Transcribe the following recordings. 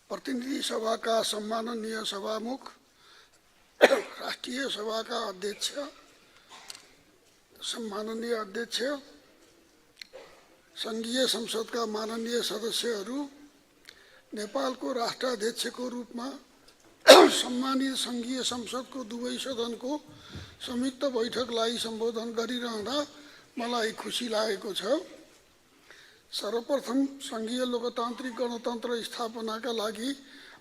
प्रतिनिधि सभाका सम्माननीय सभामुख, राष्ट्रिय सभाका अध्यक्ष, सम्माननीय अध्यक्ष, संघीय संसदका माननीय सदस्यहरू, नेपालको राष्ट्राध्यक्षको रूपमा सम्मानित संघीय संसदको दुवै सदनको संयुक्त बैठकलाई सम्बोधन गरिरहँदा मलाई खुसी लागेको छ। सर्वप्रथम संघीय लोकतान्त्रिक गणतन्त्र स्थापनाका लागि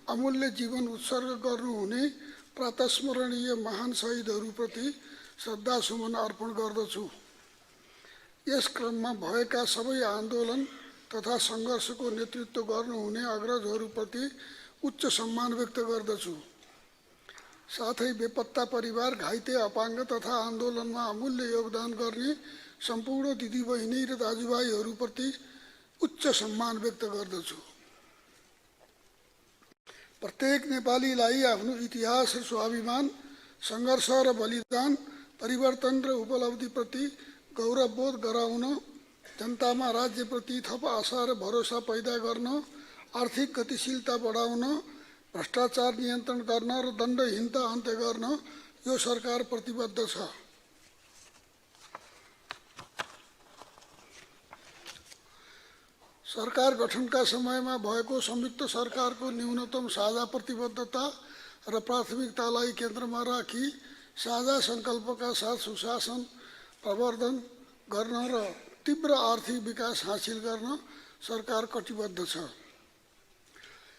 अमूल्य जीवन उत्सर्ग गर्नुहुने प्रातस्मरणीय महान शहीदहरूप्रति श्रद्धासुमन अर्पण गर्दछु। यस क्रममा भएका सबै आन्दोलन तथा सङ्घर्षको नेतृत्व गर्नुहुने अग्रजहरूप्रति उच्च सम्मान व्यक्त गर्दछु। साथै बेपत्ता परिवार, घाइते, अपाङ्ग तथा आन्दोलनमा अमूल्य योगदान गर्ने सम्पूर्ण दिदीबहिनी र दाजुभाइहरूप्रति उच्च सम्मान व्यक्त गर्दछु। प्रत्येक नेपालीलाई आफ्नो इतिहास र स्वाभिमान, सङ्घर्ष र बलिदान, परिवर्तन र उपलब्धिप्रति गौरवबोध गराउन, जनतामा राज्यप्रति थप आशा र भरोसा पैदा गर्न, आर्थिक गतिशीलता बढाउन, भ्रष्टाचार नियन्त्रण गर्न र दण्डहीनता अन्त्य गर्न यो सरकार प्रतिबद्ध छ। सरकार गठनका समयमा भएको संयुक्त सरकारको न्यूनतम साझा प्रतिबद्धता र प्राथमिकतालाई केन्द्रमा राखी साझा सङ्कल्पका साथ सुशासन प्रवर्धन गर्न र तीव्र आर्थिक विकास हासिल गर्न सरकार कटिबद्ध छ।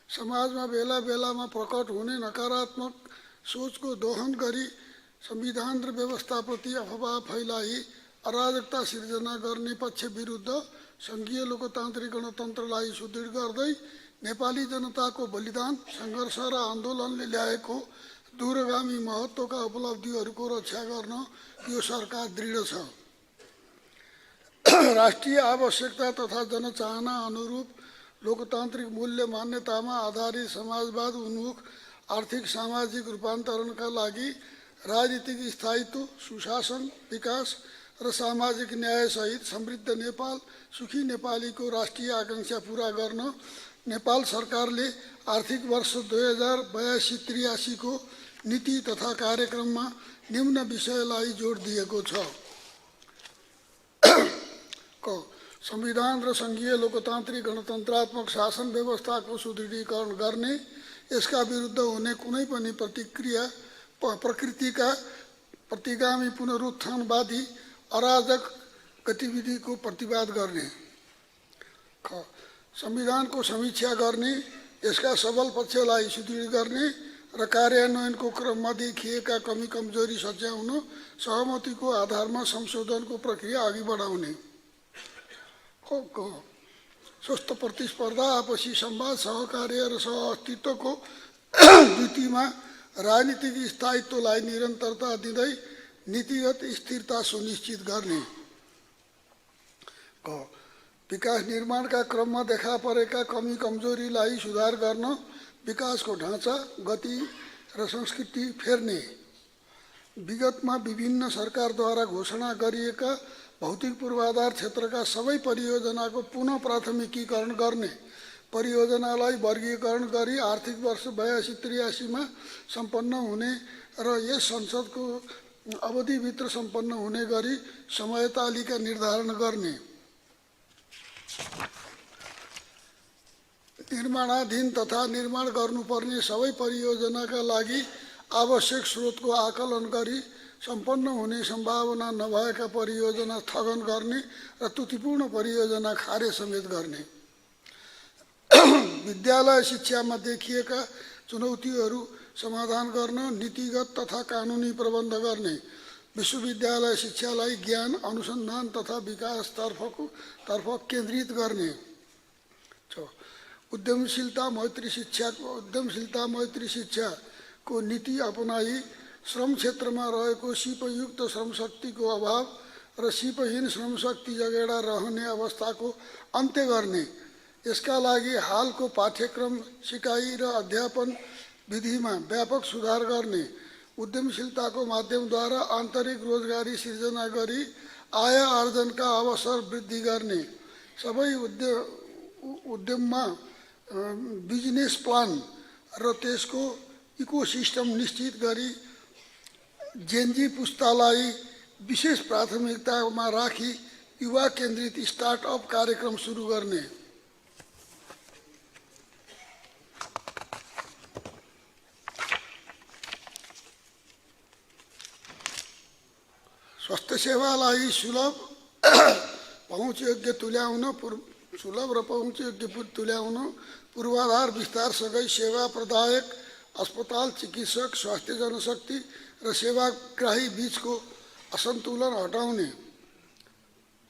समाजमा बेला बेलामा प्रकट हुने नकारात्मक सोचको दोहन गरी संविधान र व्यवस्थाप्रति अफवाह फैलाई अराजकता सिर्जना गर्ने पक्ष विरुद्ध संघीय लोकतान्त्रिक गणतन्त्रलाई सुदृढ गर्दै नेपाली जनताको बलिदान, सङ्घर्ष र आन्दोलनले ल्याएको दूरगामी महत्त्वका उपलब्धिहरूको रक्षा गर्न यो सरकार दृढ छ। राष्ट्रिय आवश्यकता तथा जनचाहना अनुरूप लोकतान्त्रिक मूल्य मान्यतामा आधारित समाजवाद उन्मुख आर्थिक सामाजिक रूपान्तरणका लागि राजनीतिक स्थायित्व, सुशासन, विकास र सामाजिक न्यायसहित समृद्ध नेपाल, सुखी नेपालीको राष्ट्रिय आकांक्षा पूरा गर्न नेपाल सरकारले आर्थिक वर्ष 2082-83 को नीति तथा कार्यक्रममा निम्न विषयलाई जोड दिएको छ। संविधान र संघीय लोकतान्त्रिक गणतन्त्रात्मक शासन व्यवस्थाको सुदृढीकरण गर्ने, यसका विरुद्ध हुने कुनै पनि प्रकृतिका प्रतिगामी पुनरुत्थानवादी अराजक गतिविधिको प्रतिवाद गर्ने। संविधानको समीक्षा गर्ने, यसका सबल पक्षलाई सुदृढ गर्ने र कार्यान्वयनको क्रममा देखिएका कमी कमजोरी सच्याउन सहमतिको आधारमा संशोधनको प्रक्रिया अघि बढाउने। स्वस्थ प्रतिस्पर्धा, आपसी संवाद, सहकार्य र सहअस्तित्वको नीतिमा राजनीतिक स्थायित्वलाई निरन्तरता दिँदै नीतिगत स्थिरता सुनिश्चित गर्ने। विकास निर्माणका क्रममा देखा परेका कमी कमजोरीलाई सुधार गर्न विकासको ढाँचा, गति र संस्कृति फेर्ने। विगतमा विभिन्न सरकारद्वारा घोषणा गरिएका भौतिक पूर्वाधार क्षेत्रका सबै परियोजनाको पुनः प्राथमिकीकरण गर्ने, परियोजनालाई वर्गीकरण गरी आर्थिक वर्ष 82-83 मा सम्पन्न हुने र यस संसदको अवधिभित्र सम्पन्न हुने गरी समय तालिका निर्धारण गर्ने। निर्माणाधीन तथा निर्माण गर्नुपर्ने सबै परियोजनाका लागि आवश्यक स्रोतको आकलन गरी सम्पन्न हुने सम्भावना नभएका परियोजना स्थगन गर्ने र त्रुटिपूर्ण परियोजना खारेज समेत गर्ने। विद्यालय शिक्षामा देखिएका चुनौतीहरू समाधान गर्न नीतिगत तथा कानुनी प्रबन्ध गर्ने। विश्वविद्यालय शिक्षालाई ज्ञान, अनुसन्धान तथा विकासतर्फ केन्द्रित गर्ने। उद्यमशीलता मैत्री शिक्षाको नीति अपनाई श्रम क्षेत्रमा रहेको सिपयुक्त श्रमशक्तिको अभाव र सिपहीन श्रमशक्ति जगेडा रहने अवस्थाको अन्त्य गर्ने। यसका लागि हालको पाठ्यक्रम, सिकाइ र अध्यापन विधिमा व्यापक सुधार गर्ने। उद्यमशीलताको माध्यमद्वारा आन्तरिक रोजगारी सिर्जना गरी आय आर्जनका अवसर वृद्धि गर्ने। सबै उद्यममा बिजनेस प्लान र त्यसको इकोसिस्टम निश्चित गरी जेनजी पुस्तालाई विशेष प्राथमिकतामा राखी युवा केन्द्रित स्टार्टअप कार्यक्रम सुरु गर्ने। स्वास्थ्य सेवालाई सुलभ पहुँचयोग्य तुल्याउन पूर्वाधार विस्तारसँगै सेवा प्रदायक अस्पताल, चिकित्सक, स्वास्थ्य जनशक्ति र सेवाग्राही बीचको असन्तुलन हटाउने,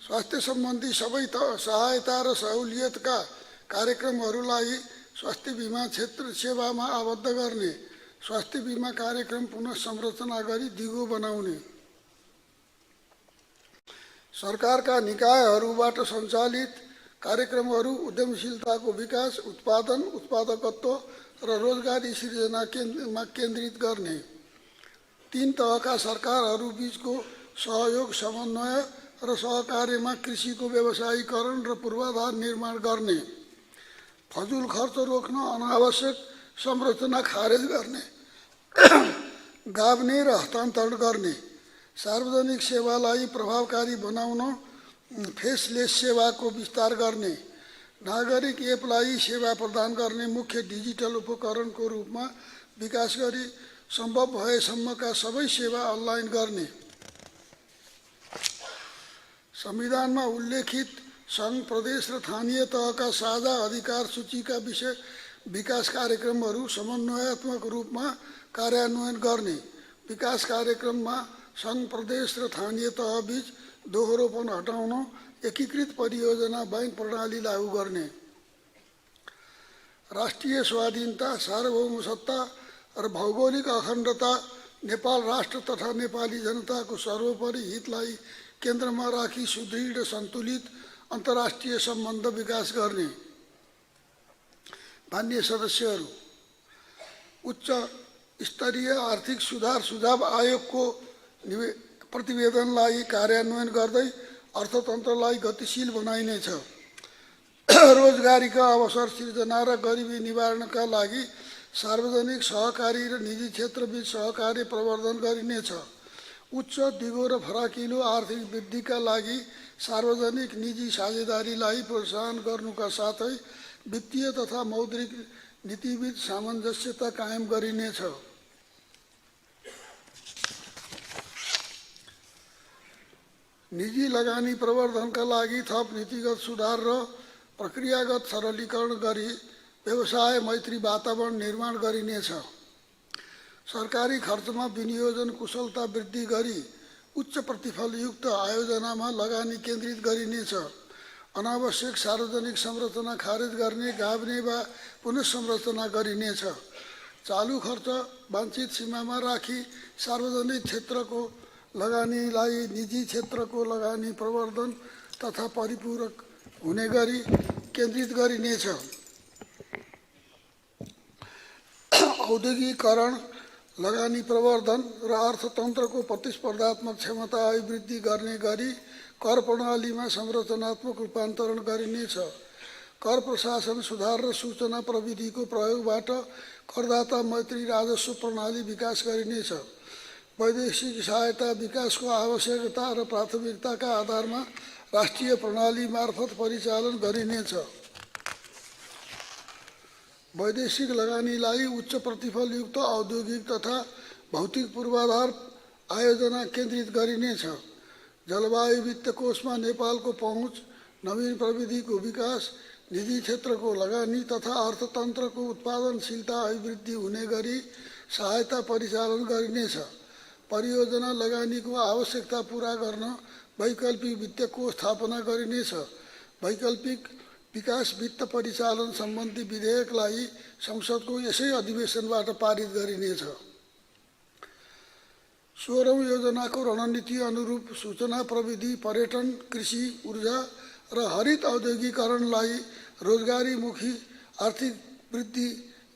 स्वास्थ्य सम्बन्धी सबै सहायता र सहुलियतका कार्यक्रमहरूलाई स्वास्थ्य बिमा क्षेत्र सेवामा आबद्ध गर्ने, स्वास्थ्य बिमा कार्यक्रम पुनः संरचना गरी दिगो बनाउने, सरकारका निकायहरूबाट सञ्चालित कार्यक्रमहरू उद्यमशीलताको विकास, उत्पादन, उत्पादकत्व र रोजगारी सृजनामा केन्द्रित गर्ने, तीन तहका सरकारहरू बीचको सहयोग, समन्वय र सहकार्यमा कृषिको व्यवसायीकरण र पूर्वाधार निर्माण गर्ने, फजुल खर्च रोक्न अनावश्यक संरचना खारेज गर्ने, गाभ्ने र हस्तान्तरण गर्ने, सार्वजनिक सेवालाई प्रभावकारी बनाउन फेसलेस सेवाको विस्तार गर्ने, नागरिक एपलाई सेवा प्रदान गर्ने मुख्य डिजिटल उपकरणको रूपमा विकास गरी सम्भव भएसम्मका सबै सेवा अनलाइन गर्ने, संविधानमा उल्लेखित सङ्घ, प्रदेश र स्थानीय तहका साझा अधिकार सूचीका विषय विकास कार्यक्रमहरू समन्वयात्मक रूपमा कार्यान्वयन गर्ने, विकास कार्यक्रममा सङ्घ, प्रदेश र स्थानीय तहबीच दोहोरोपन हटाउन एकीकृत परियोजना बैंक प्रणाली लागू गर्ने, राष्ट्रिय स्वाधीनता, सार्वभौमसत्ता र भौगोलिक अखण्डता, नेपाल राष्ट्र तथा नेपाली जनताको सर्वोपरि हितलाई केन्द्रमा राखी सुदृढ सन्तुलित अन्तर्राष्ट्रिय सम्बन्ध विकास गर्ने। मान्य सदस्यहरू, उच्च स्तरीय आर्थिक सुधार सुझाव आयोगको प्रतिवेदनलाई कार्यान्वयन गर्दै अर्थतन्त्रलाई गतिशील बनाइनेछ। रोजगारीका अवसर सृजना र गरिबी निवारणका लागि सार्वजनिक, सहकारी र निजी क्षेत्रबीच सहकार्य प्रवर्धन गरिनेछ। उच्च, दिगो र फराकिलो आर्थिक वृद्धिका लागि सार्वजनिक निजी साझेदारीलाई प्रोत्साहन गर्नुका साथै वित्तीय तथा मौद्रिक नीतिबीच सामञ्जस्यता कायम गरिनेछ। निजी लगानी प्रवर्धनका लागि थप नीतिगत सुधार र प्रक्रियागत सरलीकरण गरी व्यवसाय मैत्री वातावरण निर्माण गरिनेछ। सरकारी खर्चमा विनियोजन कुशलता वृद्धि गरी उच्च प्रतिफलयुक्त आयोजनामा लगानी केन्द्रित गरिनेछ। अनावश्यक सार्वजनिक संरचना खारेज गर्ने, गाभ्ने वा पुनः संरचना गरिनेछ। चालू खर्च वाञ्छित सीमामा राखी सार्वजनिक क्षेत्रको लगानीलाई निजी क्षेत्रको लगानी प्रवर्धन तथा परिपूरक हुने गरी केन्द्रित गरिनेछ। औद्योगिकरण, लगानी प्रवर्धन र अर्थतन्त्रको प्रतिस्पर्धात्मक क्षमता अभिवृद्धि गर्ने गरी कर प्रणालीमा संरचनात्मक रूपान्तरण गरिनेछ। कर प्रशासन सुधार र सूचना प्रविधिको प्रयोगबाट करदाता मैत्री राजस्व प्रणाली विकास गरिनेछ। वैदेशिक सहायता विकासको आवश्यकता र प्राथमिकताका आधारमा राष्ट्रिय प्रणाली मार्फत परिचालन गरिनेछ। वैदेशिक लगानीलाई उच्च प्रतिफलयुक्त औद्योगिक तथा भौतिक पूर्वाधार आयोजना केन्द्रित गरिनेछ। जलवायु वित्तकोषमा नेपालको पहुँच, नवीन प्रविधिको विकास, निजी क्षेत्रको लगानी तथा अर्थतन्त्रको उत्पादनशीलता अभिवृद्धि हुने गरी सहायता परिचालन गरिनेछ। परियोजना लगानीको आवश्यकता पूरा गर्न वैकल्पिक वित्त कोष स्थापना गरिनेछ। वैकल्पिक विकास वित्त परिचालन सम्बन्धी विधेयकलाई संसदको यसै अधिवेशनबाट पारित गरिनेछ। 16औं योजनाको रणनीति अनुरूप सूचना प्रविधि, पर्यटन, कृषि, ऊर्जा र हरित औद्योगिकरणलाई रोजगारीमुखी आर्थिक वृद्धि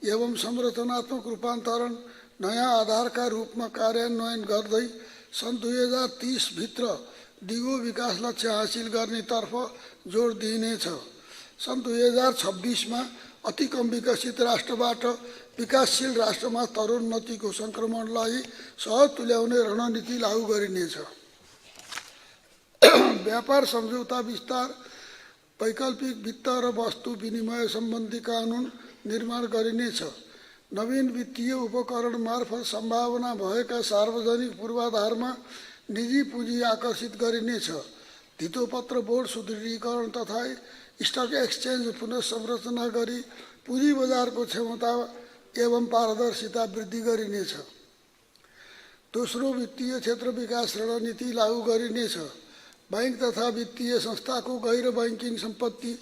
एवं संरचनात्मक रूपान्तरण नयाँ आधारका रूपमा कार्यान्वयन गर्दै सन् 2030 भित्र दिगो विकास लक्ष्य हासिल गर्नेतर्फ जोड दिइनेछ। सन् 2026 मा अति कम विकसित राष्ट्रबाट विकासशील राष्ट्रमा तरोन्नतिको सङ्क्रमणलाई सहज तुल्याउने रणनीति लागू गरिनेछ। व्यापार सम्झौता विस्तार, वैकल्पिक वित्त र वस्तु विनिमय सम्बन्धी कानुन निर्माण गरिनेछ। नवीन वित्तीय उपकरण मार्फत सम्भावना भएका सार्वजनिक पूर्वाधारमा निजी पुँजी आकर्षित गरिनेछ। धितोपत्र बोर्ड सुदृढीकरण तथा स्टक एक्सचेन्ज पुनः संरचना गरी पुँजी बजारको क्षमता एवं पारदर्शिता वृद्धि गरिनेछ। दोस्रो, वित्तीय क्षेत्र विकास रणनीति लागू गरिनेछ। बैंक तथा वित्तीय संस्थाको गैर बैंकिङ सम्पत्ति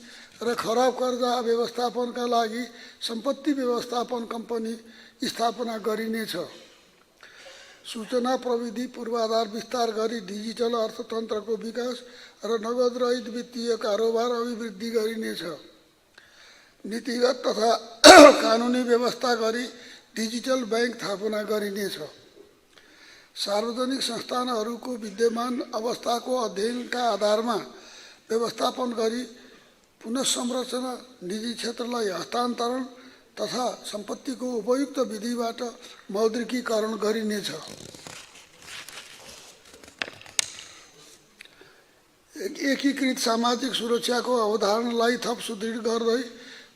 र खराब कर्जा व्यवस्थापनका लागि सम्पत्ति व्यवस्थापन कम्पनी स्थापना गरिनेछ। सूचना प्रविधि पूर्वाधार विस्तार गरी डिजिटल अर्थतन्त्रको विकास र नगद रहित वित्तीय कारोबार अभिवृद्धि गरिनेछ। नीतिगत तथा कानुनी व्यवस्था गरी डिजिटल बैंक स्थापना गरिनेछ। सार्वजनिक संस्थानहरूको विद्यमान अवस्थाको अध्ययनका आधारमा व्यवस्थापन गरी पुनः संरचना, निजी क्षेत्रलाई हस्तान्तरण तथा सम्पत्तिको उपयुक्त विधिबाट मौद्रिकीकरण गरिनेछ। एकीकृत सामाजिक सुरक्षाको अवधारणालाई थप सुदृढ गर्दै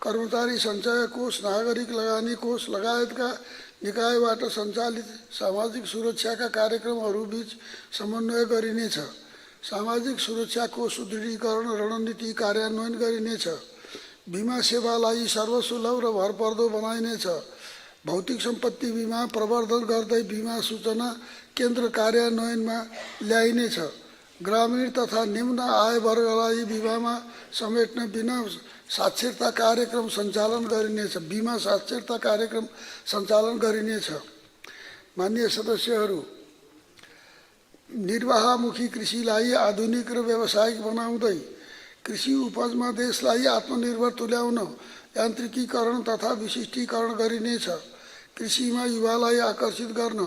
कर्मचारी सञ्चय कोष, नागरिक लगानी कोष लगायतका निकायबाट सञ्चालित सामाजिक सुरक्षाका कार्यक्रमहरूबीच समन्वय गरिनेछ। सामाजिक सुरक्षाको सुदृढीकरण रणनीति कार्यान्वयन गरिनेछ। बिमा सेवालाई सर्वसुलभ र भरपर्दो बनाइनेछ। भौतिक सम्पत्ति बिमा प्रवर्धन गर्दै बिमा सूचना केन्द्र कार्यान्वयनमा ल्याइनेछ। ग्रामीण तथा निम्न आय वर्गलाई बिमामा समेट्न बिना साक्षरता कार्यक्रम सञ्चालन गरिनेछ। बिमा साक्षरता कार्यक्रम सञ्चालन गरिनेछ। माननीय सदस्यहरू, निर्वाहमुखी कृषिलाई आधुनिक र व्यावसायिक बनाउँदै कृषि उपजमा देशलाई आत्मनिर्भर तुल्याउन यान्त्रिकीकरण तथा विशिष्टीकरण गरिनेछ। कृषिमा युवालाई आकर्षित गर्न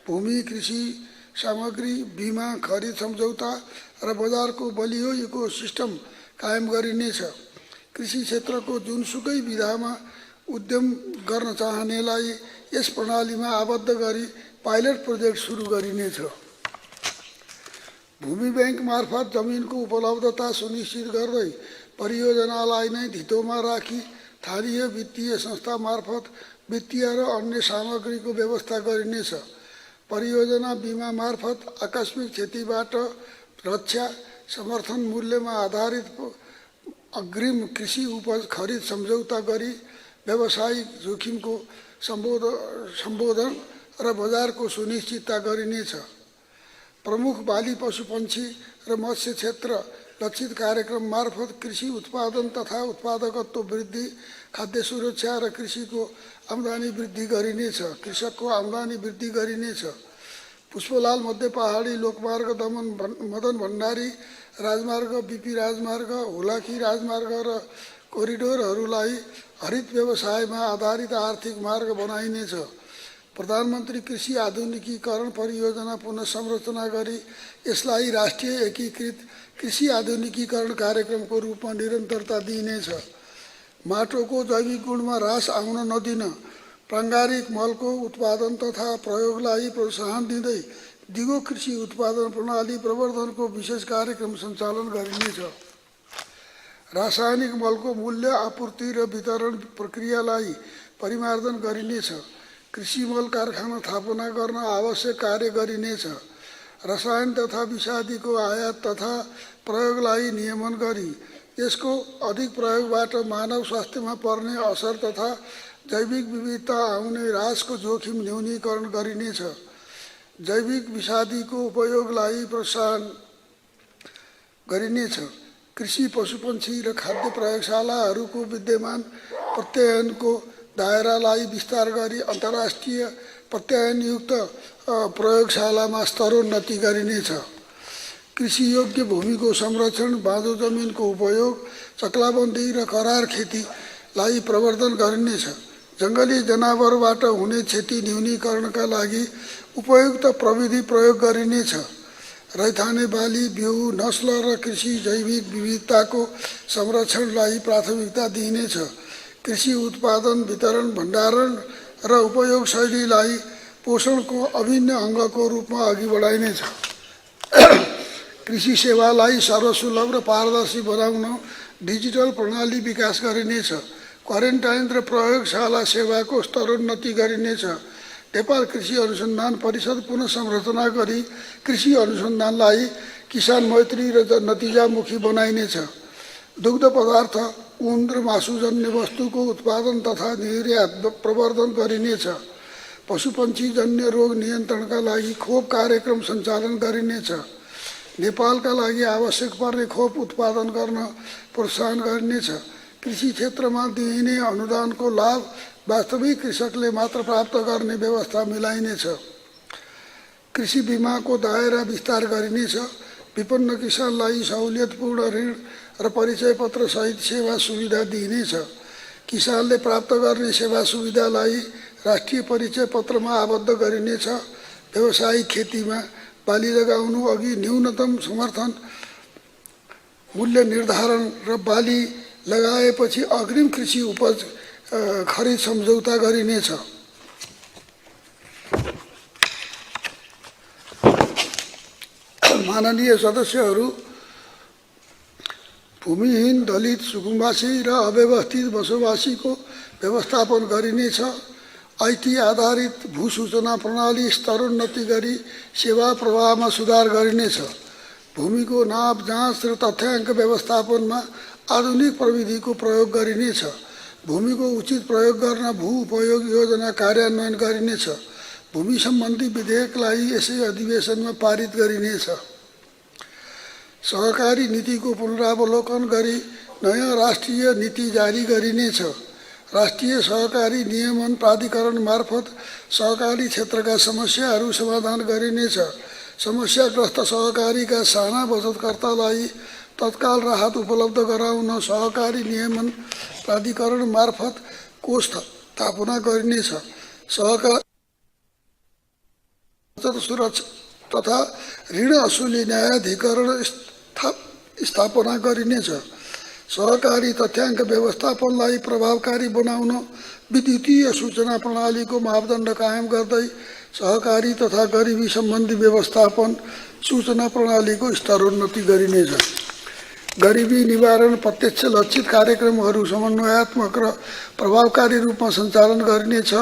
भूमि, कृषि सामग्री, बिमा, खरिद सम्झौता र बजारको बलियो इकोसिस्टम कायम गरिनेछ। कृषि क्षेत्रको जुनसुकै विधामा उद्यम गर्न चाहनेलाई यस प्रणालीमा आबद्ध गरी पाइलट प्रोजेक्ट सुरु गरिनेछ। भूमि बैंक मार्फत जमिनको उपलब्धता सुनिश्चित गर्दै परियोजनालाई नै धितोमा राखी स्थानीय वित्तीय संस्था मार्फत वित्तीय र अन्य सामग्रीको व्यवस्था गरिनेछ। परियोजना बिमा मार्फत आकस्मिक क्षतिबाट रक्षा, समर्थन मूल्यमा आधारित अग्रिम कृषि उपज खरिद सम्झौता गरी व्यावसायिक जोखिमको सम्बोधन र बजारको सुनिश्चितता गरिनेछ। प्रमुख बाली पशुपन्छी र मत्स्य क्षेत्र लक्षित कार्यक्रम मार्फत कृषि उत्पादन तथा उत्पादकत्व वृद्धि, खाद्य सुरक्षा र कृषिको आम्दानी वृद्धि गरिनेछ। कृषकको आम्दानी वृद्धि गरिनेछ। पुष्पलाल मध्य पहाडी लोकमार्ग मदन भण्डारी राजमार्ग, बीपी राजमार्ग, हुलाकी राजमार्ग र कोरिडोरहरूलाई हरित व्यवसायमा आधारित आर्थिक मार्ग बनाइनेछ। प्रधानमन्त्री कृषि आधुनिकीकरण परियोजना पुनः संरचना गरी यसलाई राष्ट्रिय एकीकृत कृषि आधुनिकीकरण कार्यक्रमको रूपमा निरन्तरता दिइनेछ। माटोको जैविक गुणमा ह्रास आउन नदिन प्राङ्गारिक मलको उत्पादन तथा प्रयोगलाई प्रोत्साहन दिँदै दिगो कृषि उत्पादन प्रणाली प्रवर्धनको विशेष कार्यक्रम सञ्चालन गरिनेछ। रासायनिक मलको मूल्य, आपूर्ति र वितरण प्रक्रियालाई परिमार्जन गरिनेछ। कृषि मल कारखाना स्थापना गर्न आवश्यक कार्य गरिनेछ। रसायन तथा विषादीको आयात तथा प्रयोगलाई नियमन गरी यसको अधिक प्रयोगबाट मानव स्वास्थ्यमा पर्ने असर तथा जैविक विविधता आउने ह्रासको जोखिम न्यूनीकरण गरिनेछ। जैविक विषादीको उपयोगलाई प्रोत्साहन गरिनेछ। कृषि, पशुपन्छी र खाद्य प्रयोगशालाहरूको विद्यमान प्रत्यायनको दायरालाई विस्तार गरी अन्तर्राष्ट्रिय प्रत्यायनयुक्त प्रयोगशालामा स्तरोन्नति गरिनेछ। कृषियोग्य भूमिको संरक्षण, बाँझो जमिनको उपयोग, चक्लाबन्दी र करार खेतीलाई प्रवर्धन गरिनेछ। जङ्गली जनावरबाट हुने क्षति न्यूनीकरणका लागि उपयुक्त प्रविधि प्रयोग गरिनेछ। रैथाने बाली, बिउ, नस्ल र कृषि जैविक विविधताको संरक्षणलाई प्राथमिकता दिइनेछ। कृषि उत्पादन, वितरण, भण्डारण र उपयोग शैलीलाई पोषणको अभिन्न अङ्गको रूपमा अघि बढाइनेछ। कृषि सेवालाई सर्वसुलभ र पारदर्शी बनाउन डिजिटल प्रणाली विकास गरिनेछ। क्वारेन्टाइन र प्रयोगशाला सेवाको स्तरोन्नति गरिनेछ। नेपाल कृषि अनुसन्धान परिषद पुनः संरचना गरी कृषि अनुसन्धानलाई किसान मैत्री र नतिजामुखी बनाइनेछ। दुग्ध पदार्थ, ऊन र मासुजन्य वस्तुको उत्पादन तथा निर्यात प्रवर्धन गरिनेछ। पशुपन्छीजन्य रोग नियन्त्रणका लागि खोप कार्यक्रम सञ्चालन गरिनेछ। नेपालका लागि आवश्यक पर्ने खोप उत्पादन गर्न प्रोत्साहन गरिनेछ। कृषि क्षेत्रमा दिइने अनुदानको लाभ वास्तविक कृषकले मात्र प्राप्त गर्ने व्यवस्था मिलाइनेछ। कृषि बीमाको दायरा विस्तार गरिनेछ। विपन्न किसानलाई सहुलियतपूर्ण ऋण र परिचय पत्र सहित सेवा सुविधा दिइनेछ। किसानले प्राप्त गर्ने सेवा सुविधालाई राष्ट्रिय परिचय पत्रमा आबद्ध गरिनेछ। व्यावसायिक खेतीमा बाली लगाउनु अघि न्यूनतम समर्थन मूल्य निर्धारण र बाली लगाएपछि अग्रिम कृषि उपज खरिद सम्झौता गरिनेछ। माननीय सदस्यहरू, भूमिहीन, दलित, सुकुम्बासी र अव्यवस्थित बसोबासीको व्यवस्थापन गरिनेछ। आइटी आधारित भूसूचना प्रणाली स्तरोन्नति गरी सेवा प्रवाहमा सुधार गरिनेछ। भूमिको नाप, जाँच र तथ्याङ्क व्यवस्थापनमा आधुनिक प्रविधिको प्रयोग गरिनेछ। भूमिको उचित प्रयोग गर्न भू उपयोग योजना कार्यान्वयन गरिनेछ। भूमि सम्बन्धी विधेयकलाई यसै अधिवेशनमा पारित गरिनेछ। सहकारी नीतिको पुनरावलोकन गरी नयाँ राष्ट्रिय नीति जारी गरिनेछ। राष्ट्रिय सहकारी नियमन प्राधिकरण मार्फत सहकारी क्षेत्रका समस्याहरू समाधान गरिनेछ। समस्याग्रस्त सहकारीका साना बचतकर्तालाई तत्काल राहत उपलब्ध गराउन सहकारी नियमन प्राधिकरण मार्फत कोष स्थापना गरिनेछ। सहकारी बचत सुरक्षा तथा ऋण असुली न्यायाधिकरण स्थापना गरिनेछ। सहकारी तथ्याङ्क व्यवस्थापनलाई प्रभावकारी बनाउन विद्युतीय सूचना प्रणालीको मापदण्ड कायम गर्दै सहकारी तथा गरिबी सम्बन्धी व्यवस्थापन सूचना प्रणालीको स्तरोन्नति गरिनेछ। गरिबी निवारण प्रत्यक्ष लक्षित कार्यक्रमहरू समन्वयात्मक र प्रभावकारी रूपमा सञ्चालन गरिनेछ।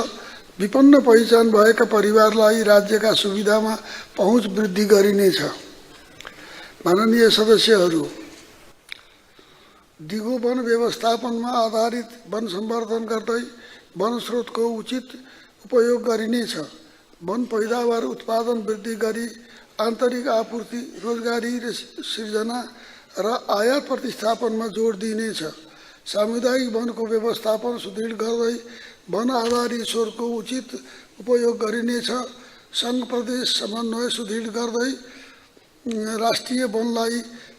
विपन्न पहिचान भएका परिवारलाई राज्यका सुविधामा पहुँच वृद्धि गरिनेछ। माननीय सदस्यहरू, दिगो वन व्यवस्थापनमा आधारित वन सम्वर्धन गर्दै वन स्रोतको उचित उपयोग गरिनेछ। वन पैदावार उत्पादन वृद्धि गरी आन्तरिक आपूर्ति, रोजगारी सृजना र आयात प्रतिस्थापनमा जोड दिइनेछ। सामुदायिक वनको व्यवस्थापन सुदृढ गर्दै वन आधारित स्रोतको उचित उपयोग गरिनेछ। सङ्घ प्रदेश समन्वय सुदृढ गर्दै राष्ट्रिय वनलाई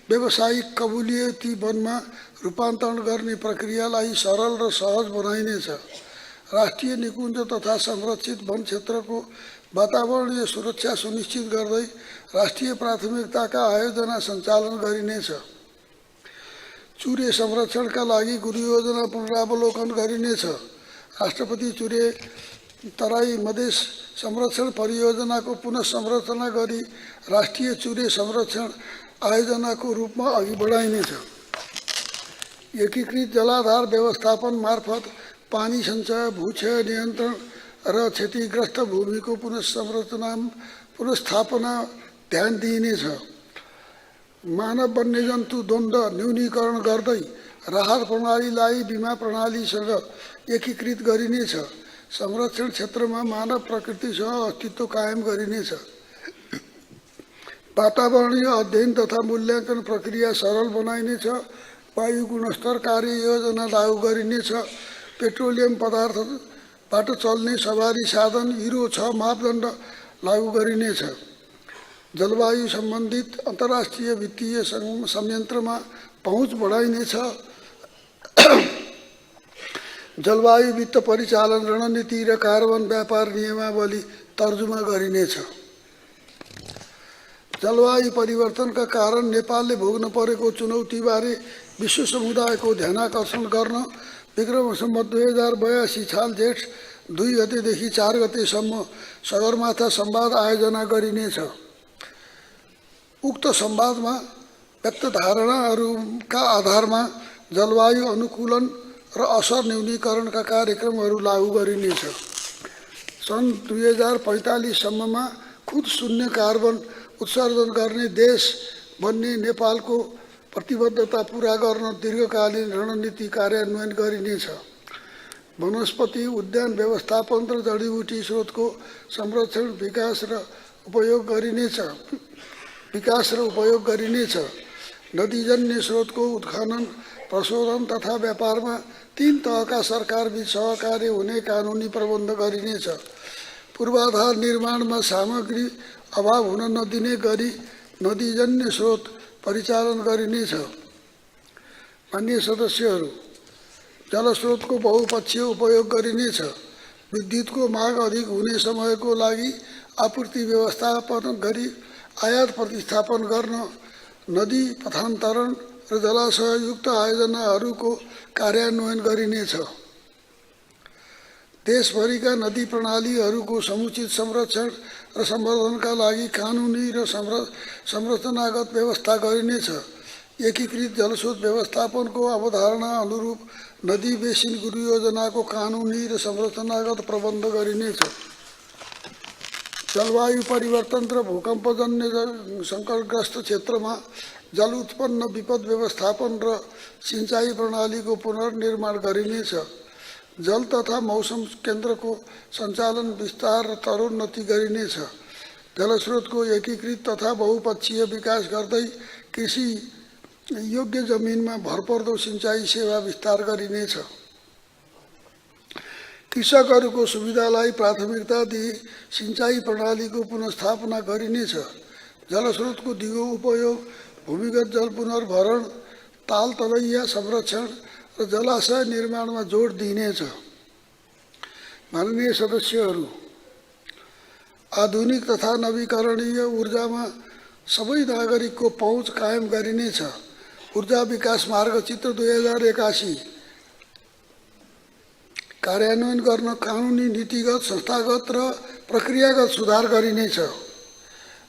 व्यावसायिक कबुलियती वनमा रूपान्तरण गर्ने प्रक्रियालाई सरल र सहज बनाइनेछ। राष्ट्रिय निकुञ्ज तथा संरक्षित वन क्षेत्रको वातावरणीय सुरक्षा सुनिश्चित गर्दै राष्ट्रिय प्राथमिकताका आयोजना सञ्चालन गरिनेछ। चुरे संरक्षणका लागि गुरुयोजना पुनरावलोकन गरिनेछ। राष्ट्रपति चुरे तराई मधेस संरक्षण परियोजनाको पुनः संरचना गरी राष्ट्रिय चुरे संरक्षण आयोजनाको रूपमा अघि बढाइनेछ। एकीकृत जलाधार व्यवस्थापन मार्फत पानी सञ्चय, भूक्षय नियन्त्रण र क्षतिग्रस्त भूमिको पुनर्स्थापना ध्यान दिइनेछ। मानव वन्यजन्तु द्वन्द्व न्यूनीकरण गर्दै राहत प्रणालीलाई बीमा प्रणालीसँग एकीकृत गरिनेछ। संरक्षण क्षेत्रमा मानव प्रकृतिसँग अस्तित्व कायम गरिनेछ। वातावरणीय अध्ययन तथा मूल्याङ्कन प्रक्रिया सरल बनाइनेछ। वायु गुणस्तर कार्य योजना लागू गरिनेछ। पेट्रोलियम पदार्थबाट चल्ने सवारी साधन युरो 6 मापदण्ड लागू गरिनेछ। जलवायु सम्बन्धित अन्तर्राष्ट्रिय वित्तीय संयन्त्रमा पहुँच बढाइनेछ। जलवायु वित्त परिचालन रणनीति र कार्बन व्यापार नियमावली तर्जुमा गरिनेछ। जलवायु परिवर्तनका कारण नेपालले भोग्न परेको चुनौतीबारे विश्व समुदायको ध्यानाकर्षण गर्न विक्रम सम्वत 2082 साल जेठ 2 गतेदेखि 4 गतेसम्म सगरमाथा संवाद आयोजना गरिनेछ। उक्त संवादमा व्यक्त धारणाहरूका आधारमा जलवायु अनुकूलन र असर न्यूनीकरणका कार्यक्रमहरू लागू गरिनेछ। सन् 2045 सम्ममा खुद शून्य कार्बन उत्सर्जन गर्ने देश बन्ने नेपालको प्रतिबद्धता पूरा गर्न दीर्घकालीन रणनीति कार्यान्वयन गरिनेछ। वनस्पति उद्यान व्यवस्थापन र जडीबुटी स्रोतको संरक्षण विकास र उपयोग गरिनेछ। नदीजन्य स्रोतको उत्खनन, प्रशोधन तथा व्यापारमा 3 तहका सरकारबीच सहकार्य हुने कानुनी प्रबन्ध गरिनेछ। पूर्वाधार निर्माणमा सामग्री अभाव हुन नदिने गरी नदीजन्य स्रोत परिचालन गरिनेछ। माननीय सदस्यहरू, जलस्रोतको बहुपक्षीय उपयोग गरिनेछ। विद्युतको माग अधिक हुने समयको लागि आपूर्ति व्यवस्थापन गरी आयात प्रतिस्थापन गर्न, नदी पथान्तरण र जलाशययुक्त आयोजनाहरूको कार्यान्वयन गरिनेछ। देशभरिका नदी प्रणालीहरूको समुचित संरक्षण र सम्वर्धनका लागि कानुनी र संरचनागत व्यवस्था गरिनेछ। एकीकृत जलस्रोत व्यवस्थापनको अवधारणा अनुरूप नदी बेसिन योजनाको कानुनी र संरचनागत प्रबन्ध गरिनेछ। जलवायु परिवर्तन र भूकम्पजन्य सङ्कटग्रस्त क्षेत्रमा जल उत्पन्न विपद व्यवस्थापन र सिँचाइ प्रणालीको पुनर्निर्माण गरिनेछ। जल तथा मौसम केन्द्रको सञ्चालन विस्तार र तरोन्नति गरिनेछ। जलस्रोतको एकीकृत तथा बहुपक्षीय विकास गर्दै कृषि योग्य जमिनमा भरपर्दो सिँचाइ सेवा विस्तार गरिनेछ। कृषकहरूको सुविधालाई प्राथमिकता दिई सिँचाइ प्रणालीको पुनर्स्थापना गरिनेछ। जलस्रोतको दिगो उपयोग, भूमिगत जल पुनर्भरण, ताल तलैया संरक्षण र जलाशय निर्माणमा जोड दिइनेछ। माननीय सदस्यहरू, आधुनिक तथा नवीकरणीय ऊर्जामा सबै नागरिकको पहुँच कायम गरिनेछ। ऊर्जा विकास मार्गचित्र 2081 कार्यान्वयन गर्न कानुनी, नीतिगत, संस्थागत र प्रक्रियागत सुधार गरिनेछ।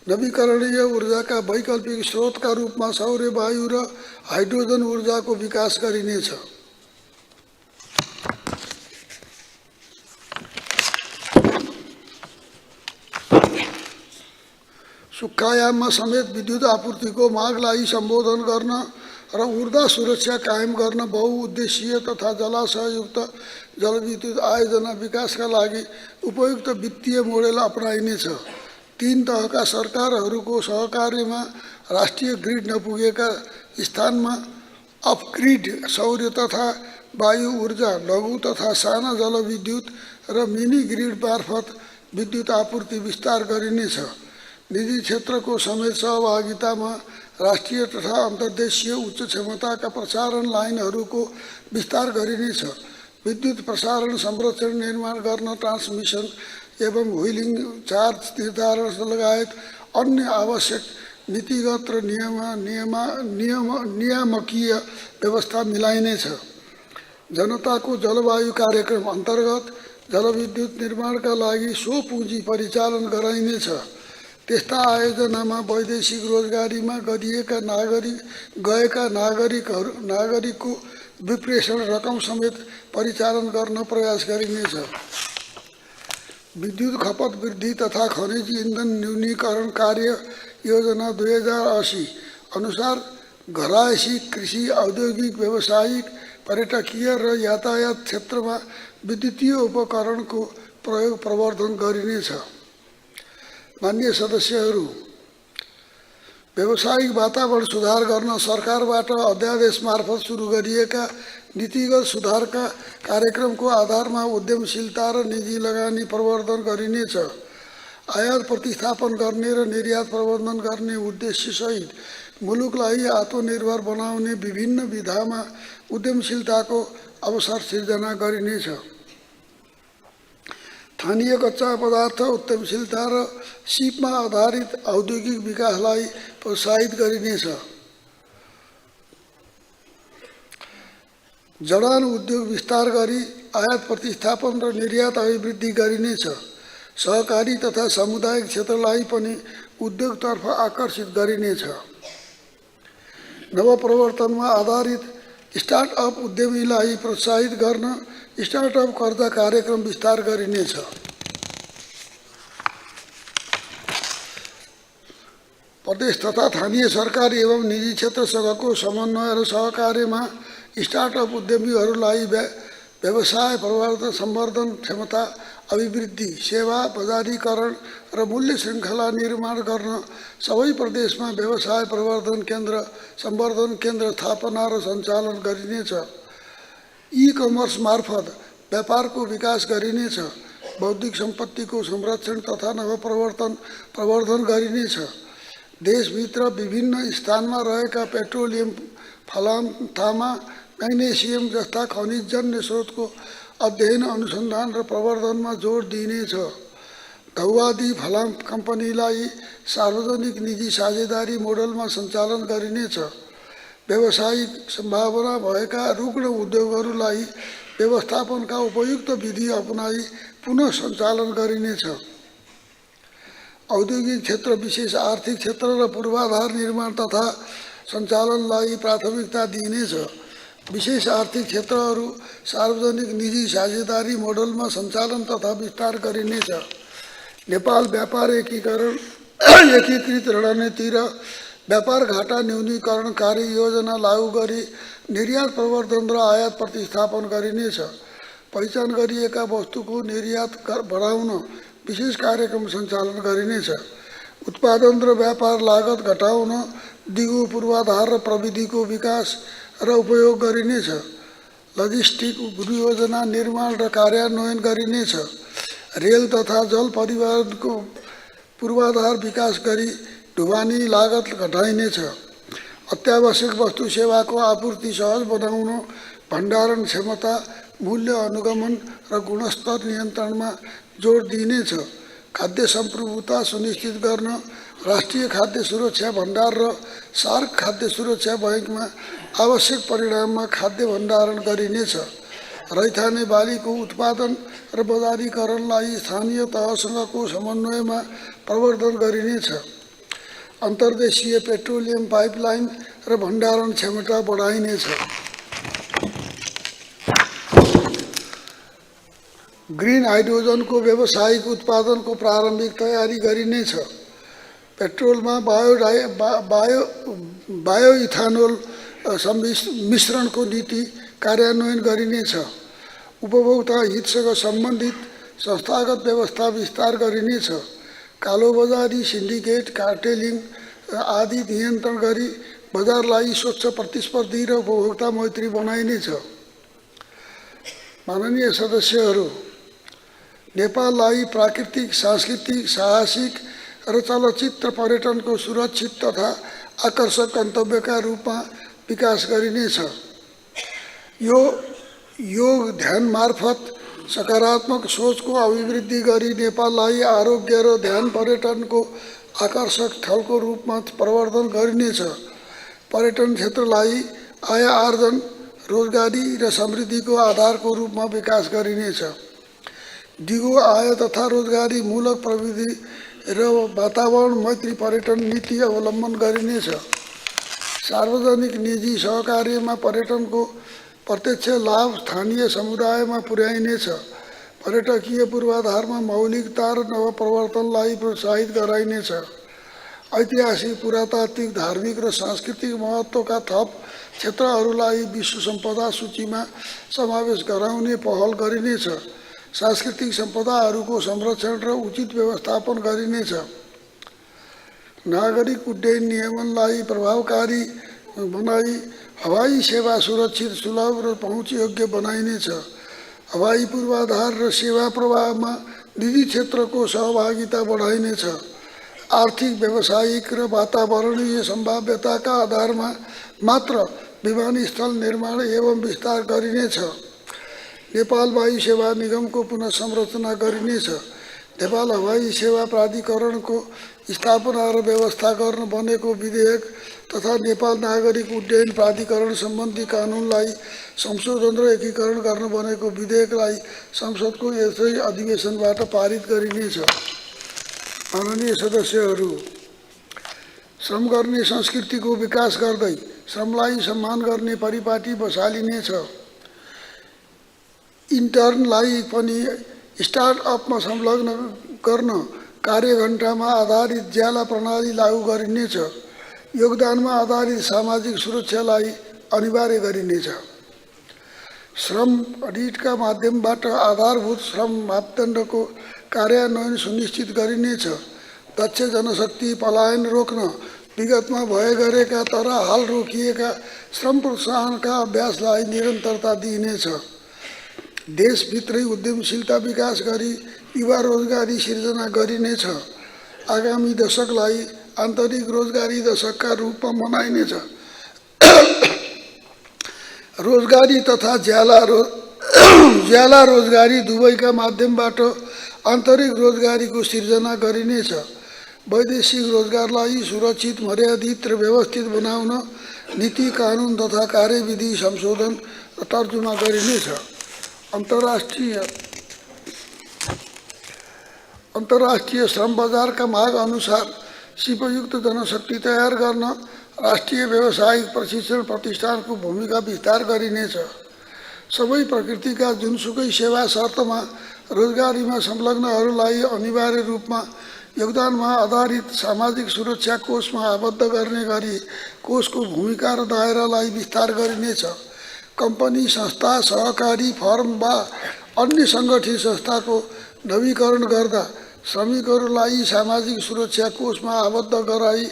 नवीकरणीय ऊर्जाका वैकल्पिक स्रोतका रूपमा सौर्य, वायु र हाइड्रोजन ऊर्जाको विकास गरिनेछ। सुक्खायाममा समेत विद्युत आपूर्तिको मागलाई सम्बोधन गर्न र ऊर्जा सुरक्षा कायम गर्न बहुउद्देश्यीय तथा जलाशययुक्त जलविद्युत आयोजना विकासका लागि उपयुक्त वित्तीय मोडेल अपनाइनेछ। 3 तहका सरकारहरूको सहकार्यमा राष्ट्रिय ग्रिड नपुगेका स्थानमा अफ-ग्रिड सौर्य तथा वायु ऊर्जा, लघु तथा साना जलविद्युत र मिनी ग्रिड मार्फत विद्युत आपूर्ति विस्तार गरिनेछ। निजी क्षेत्रको समेत सहभागितामा राष्ट्रिय तथा अन्तर्देशीय उच्च क्षमताका प्रसारण लाइनहरूको विस्तार गरिनेछ। विद्युत प्रसारण संरक्षण निर्माण गर्न ट्रान्समिसन एवं व्हीलिङ चार्ज निर्धारण लगायत अन्य आवश्यक नीतिगत र नियामकीय व्यवस्था मिलाइनेछ। जनताको जलवायु कार्यक्रम अन्तर्गत जलविद्युत निर्माणका लागि सो पुँजी परिचालन गराइनेछ। त्यस्ता आयोजनामा वैदेशिक रोजगारीमा गएका नागरिकको विप्रेषण रकम समेत परिचालन गर्न प्रयास गरिनेछ। विद्युत खपत वृद्धि तथा खनिज इन्धन न्यूनीकरण कार्य योजना 2080 अनुसार घरायसी, कृषि, औद्योगिक, व्यावसायिक, पर्यटकीय र यातायात क्षेत्रमा विद्युतीय उपकरणको प्रयोग प्रवर्धन गरिनेछ। माननीय सदस्यहरू, व्यावसायिक वातावरण सुधार गर्न सरकारबाट अध्यादेश मार्फत सुरु गरिएका नीतिगत सुधारका कार्यक्रमको आधारमा उद्यमशीलता र निजी लगानी प्रवर्धन गरिनेछ। आयात प्रतिस्थापन गर्ने र निर्यात प्रबन्धन गर्ने उद्देश्यसहित मुलुकलाई आत्मनिर्भर बनाउने विभिन्न विधामा उद्यमशीलताको अवसर सिर्जना गरिनेछ। स्थानीय कच्चा पदार्थ उद्यमशीलता र सिपमा आधारित औद्योगिक विकासलाई प्रोत्साहित गरिनेछ। जडान उद्योग विस्तार गरी आयात प्रतिस्थापन र निर्यात अभिवृद्धि गरिनेछ। सहकारी तथा सामुदायिक क्षेत्रलाई पनि उद्योगतर्फ आकर्षित गरिनेछ। नवप्रवर्तनमा आधारित स्टार्टअप उद्यमीलाई प्रोत्साहित गर्न स्टार्टअप कर्जा कार्यक्रम विस्तार गरिनेछ। प्रदेश तथा स्थानीय सरकार एवं निजी क्षेत्रसँगको समन्वय र सहकार्यमा स्टार्टअप उद्यमीहरूलाई व्यवसाय प्रवर्धन, सम्वर्धन, क्षमता अभिवृद्धि, सेवा बजारीकरण र मूल्य श्रृङ्खला निर्माण गर्न सबै प्रदेशमा व्यवसाय प्रवर्धन केन्द्र, सम्वर्धन केन्द्र स्थापना र सञ्चालन गरिनेछ। ई-कमर्स मार्फत व्यापारको विकास गरिनेछ। बौद्धिक सम्पत्तिको संरक्षण तथा प्रवर्धन गरिनेछ। देशभित्र विभिन्न स्थानमा रहेका पेट्रोलियम, फलाम, तामा, म्याग्नेसियम जस्ता खनिजजन्य स्रोतको अध्ययन, अनुसन्धान र प्रवर्धनमा जोड दिइनेछ। घौवादी फलाम कम्पनीलाई सार्वजनिक निजी साझेदारी मोडलमा सञ्चालन गरिनेछ। व्यावसायिक सम्भावना भएका रुग्ण उद्योगहरूलाई व्यवस्थापनका उपयुक्त विधि अपनाई पुनः सञ्चालन गरिनेछ। औद्योगिक क्षेत्र, विशेष आर्थिक क्षेत्र र पूर्वाधार निर्माण तथा सञ्चालनलाई प्राथमिकता दिइनेछ। विशेष आर्थिक क्षेत्रहरू सार्वजनिक निजी साझेदारी मोडलमा सञ्चालन तथा विस्तार गरिनेछ। नेपाल व्यापार एकीकृत रणनीति र व्यापार घाटा न्यूनीकरण कार्ययोजना लागू गरी निर्यात प्रवर्धन र आयात प्रतिस्थापन गरिनेछ। पहिचान गरिएका वस्तुको निर्यात बढाउन विशेष कार्यक्रम सञ्चालन गरिनेछ। उत्पादन र व्यापार लागत घटाउन दिगो पूर्वाधार र प्रविधिको विकास र उपयोग गरिनेछ। लजिस्टिक योजना निर्माण र कार्यान्वयन गरिनेछ। रेल तथा जल परिवहनको पूर्वाधार विकास गरी ढुवानी लागत घटाइनेछ। अत्यावश्यक वस्तु सेवाको आपूर्ति सहज बनाउन भण्डारण क्षमता, मूल्य अनुगमन र गुणस्तर नियन्त्रणमा जोड दिइनेछ। खाद्य सम्प्रभुता सुनिश्चित गर्न राष्ट्रिय खाद्य सुरक्षा भण्डार र सार्क खाद्य सुरक्षा बैंकमा आवश्यक परिमाणमा खाद्य भण्डारण गरिनेछ। रैथाने बालीको उत्पादन र बजारीकरणलाई स्थानीय तहसँगको समन्वयमा प्रवर्धन गरिनेछ। अन्तर्देशीय पेट्रोलियम पाइपलाइन र भण्डारण क्षमता बढाइनेछ। ग्रीन हाइड्रोजनको व्यावसायिक उत्पादनको प्रारम्भिक तयारी गरिनेछ। पेट्रोलमा बायोइथानोल मिश्रणको नीति कार्यान्वयन गरिनेछ। उपभोक्ता हितसँग सम्बन्धित संस्थागत व्यवस्था विस्तार गरिनेछ। कालोबजारी, सिन्डिकेट, कार्टेलिङ आदि नियन्त्रण गरी बजारलाई स्वच्छ, प्रतिस्पर्धी र उपभोक्ता मैत्री बनाइनेछ। माननीय सदस्यहरू, नेपाललाई प्राकृतिक, सांस्कृतिक, साहसिक र चलचित्र पर्यटनको सुरक्षित तथा आकर्षक गन्तव्यका रूपमा विकास गरिनेछ। यो योग ध्यान मार्फत सकारात्मक सोचको अभिवृद्धि गरी नेपाललाई आरोग्य र ध्यान पर्यटनको आकर्षक स्थलको रूपमा प्रवर्धन गरिनेछ। पर्यटन क्षेत्रलाई आय आर्जन, रोजगारी र समृद्धिको आधारको रूपमा विकास गरिनेछ। दिगो आय तथा रोजगारी मूलक प्रविधि र वातावरण मैत्री पर्यटन नीति अवलम्बन गरिनेछ। सार्वजनिक निजी सहकार्यमा पर्यटनको प्रत्यक्ष लाभ स्थानीय समुदायमा पुर्याइनेछ। पर्यटकीय पूर्वाधारमा मौलिकता र नवप्रवर्तनलाई प्रोत्साहित गराइनेछ। ऐतिहासिक, पुरातात्विक, धार्मिक र सांस्कृतिक महत्त्वका थप क्षेत्रहरूलाई विश्व सम्पदा सूचीमा समावेश गराउने पहल गरिनेछ। सांस्कृतिक सम्पदाहरूको संरक्षण र उचित व्यवस्थापन गरिनेछ। नागरिक उड्डयन नियमनलाई प्रभावकारी बनाई हवाई सेवा सुरक्षित, सुलभ र पहुँचयोग्य बनाइनेछ। हवाई पूर्वाधार र सेवा प्रवाहमा निजी क्षेत्रको सहभागिता बढाइनेछ। आर्थिक, व्यावसायिक र वातावरणीय सम्भाव्यताका आधारमा मात्र विमानस्थल निर्माण एवं विस्तार गरिनेछ। नेपाल वायु सेवा निगमको पुनः संरचना गरिनेछ। नेपाल हवाई सेवा प्राधिकरणको स्थापना र व्यवस्था गर्न बनेको विधेयक तथा नेपाल नागरिक उड्डयन प्राधिकरण सम्बन्धी कानुनलाई संशोधन र एकीकरण गर्न बनेको विधेयकलाई संसदको यसै अधिवेशनबाट पारित गरिनेछ। माननीय सदस्यहरू, श्रम गर्ने संस्कृतिको विकास गर्दै श्रमलाई सम्मान गर्ने परिपाटी बसालिनेछ। इन्टर्नलाई पनि स्टार्टअपमा संलग्न गर्न कार्यघण्टामा आधारित ज्याला प्रणाली लागू गरिनेछ। योगदानमा आधारित सामाजिक सुरक्षालाई अनिवार्य गरिनेछ। श्रम अडिटका माध्यमबाट आधारभूत श्रम मापदण्डको कार्यान्वयन सुनिश्चित गरिनेछ। दक्ष जनशक्ति पलायन रोक्न विगतमा भए गरेका तर हाल रोकिएका श्रम प्रोत्साहनका अभ्यासलाई निरन्तरता दिइनेछ। देशभित्रै उद्यमशीलता विकास गरी युवा रोजगारी सिर्जना गरिनेछ। आगामी दशकलाई आन्तरिक रोजगारी दशकका रूपमा मनाइनेछ। रोजगारी तथा ज्याला रोजगारी दुवैका माध्यमबाट आन्तरिक रोजगारीको सिर्जना गरिनेछ। वैदेशिक रोजगारलाई सुरक्षित, मर्यादित र व्यवस्थित बनाउन नीति, कानुन तथा कार्यविधि संशोधन र तर्जुमा गरिनेछ। अन्तर्राष्ट्रिय श्रम बजारका माग अनुसार सिपयुक्त जनशक्ति तयार गर्न राष्ट्रिय व्यावसायिक प्रशिक्षण प्रतिष्ठानको भूमिका विस्तार गरिनेछ। सबै प्रकृतिका जुनसुकै सेवा शर्तमा रोजगारीमा संलग्नहरूलाई अनिवार्य रूपमा योगदानमा आधारित सामाजिक सुरक्षा कोषमा आबद्ध गर्ने गरी कोषको भूमिका र दायरालाई विस्तार गरिनेछ। कम्पनी, संस्था, सहकारी फर्म वा अन्य सङ्गठित संस्थाको नवीकरण गर्दा श्रमिकहरूलाई सामाजिक सुरक्षा कोषमा आबद्ध गराई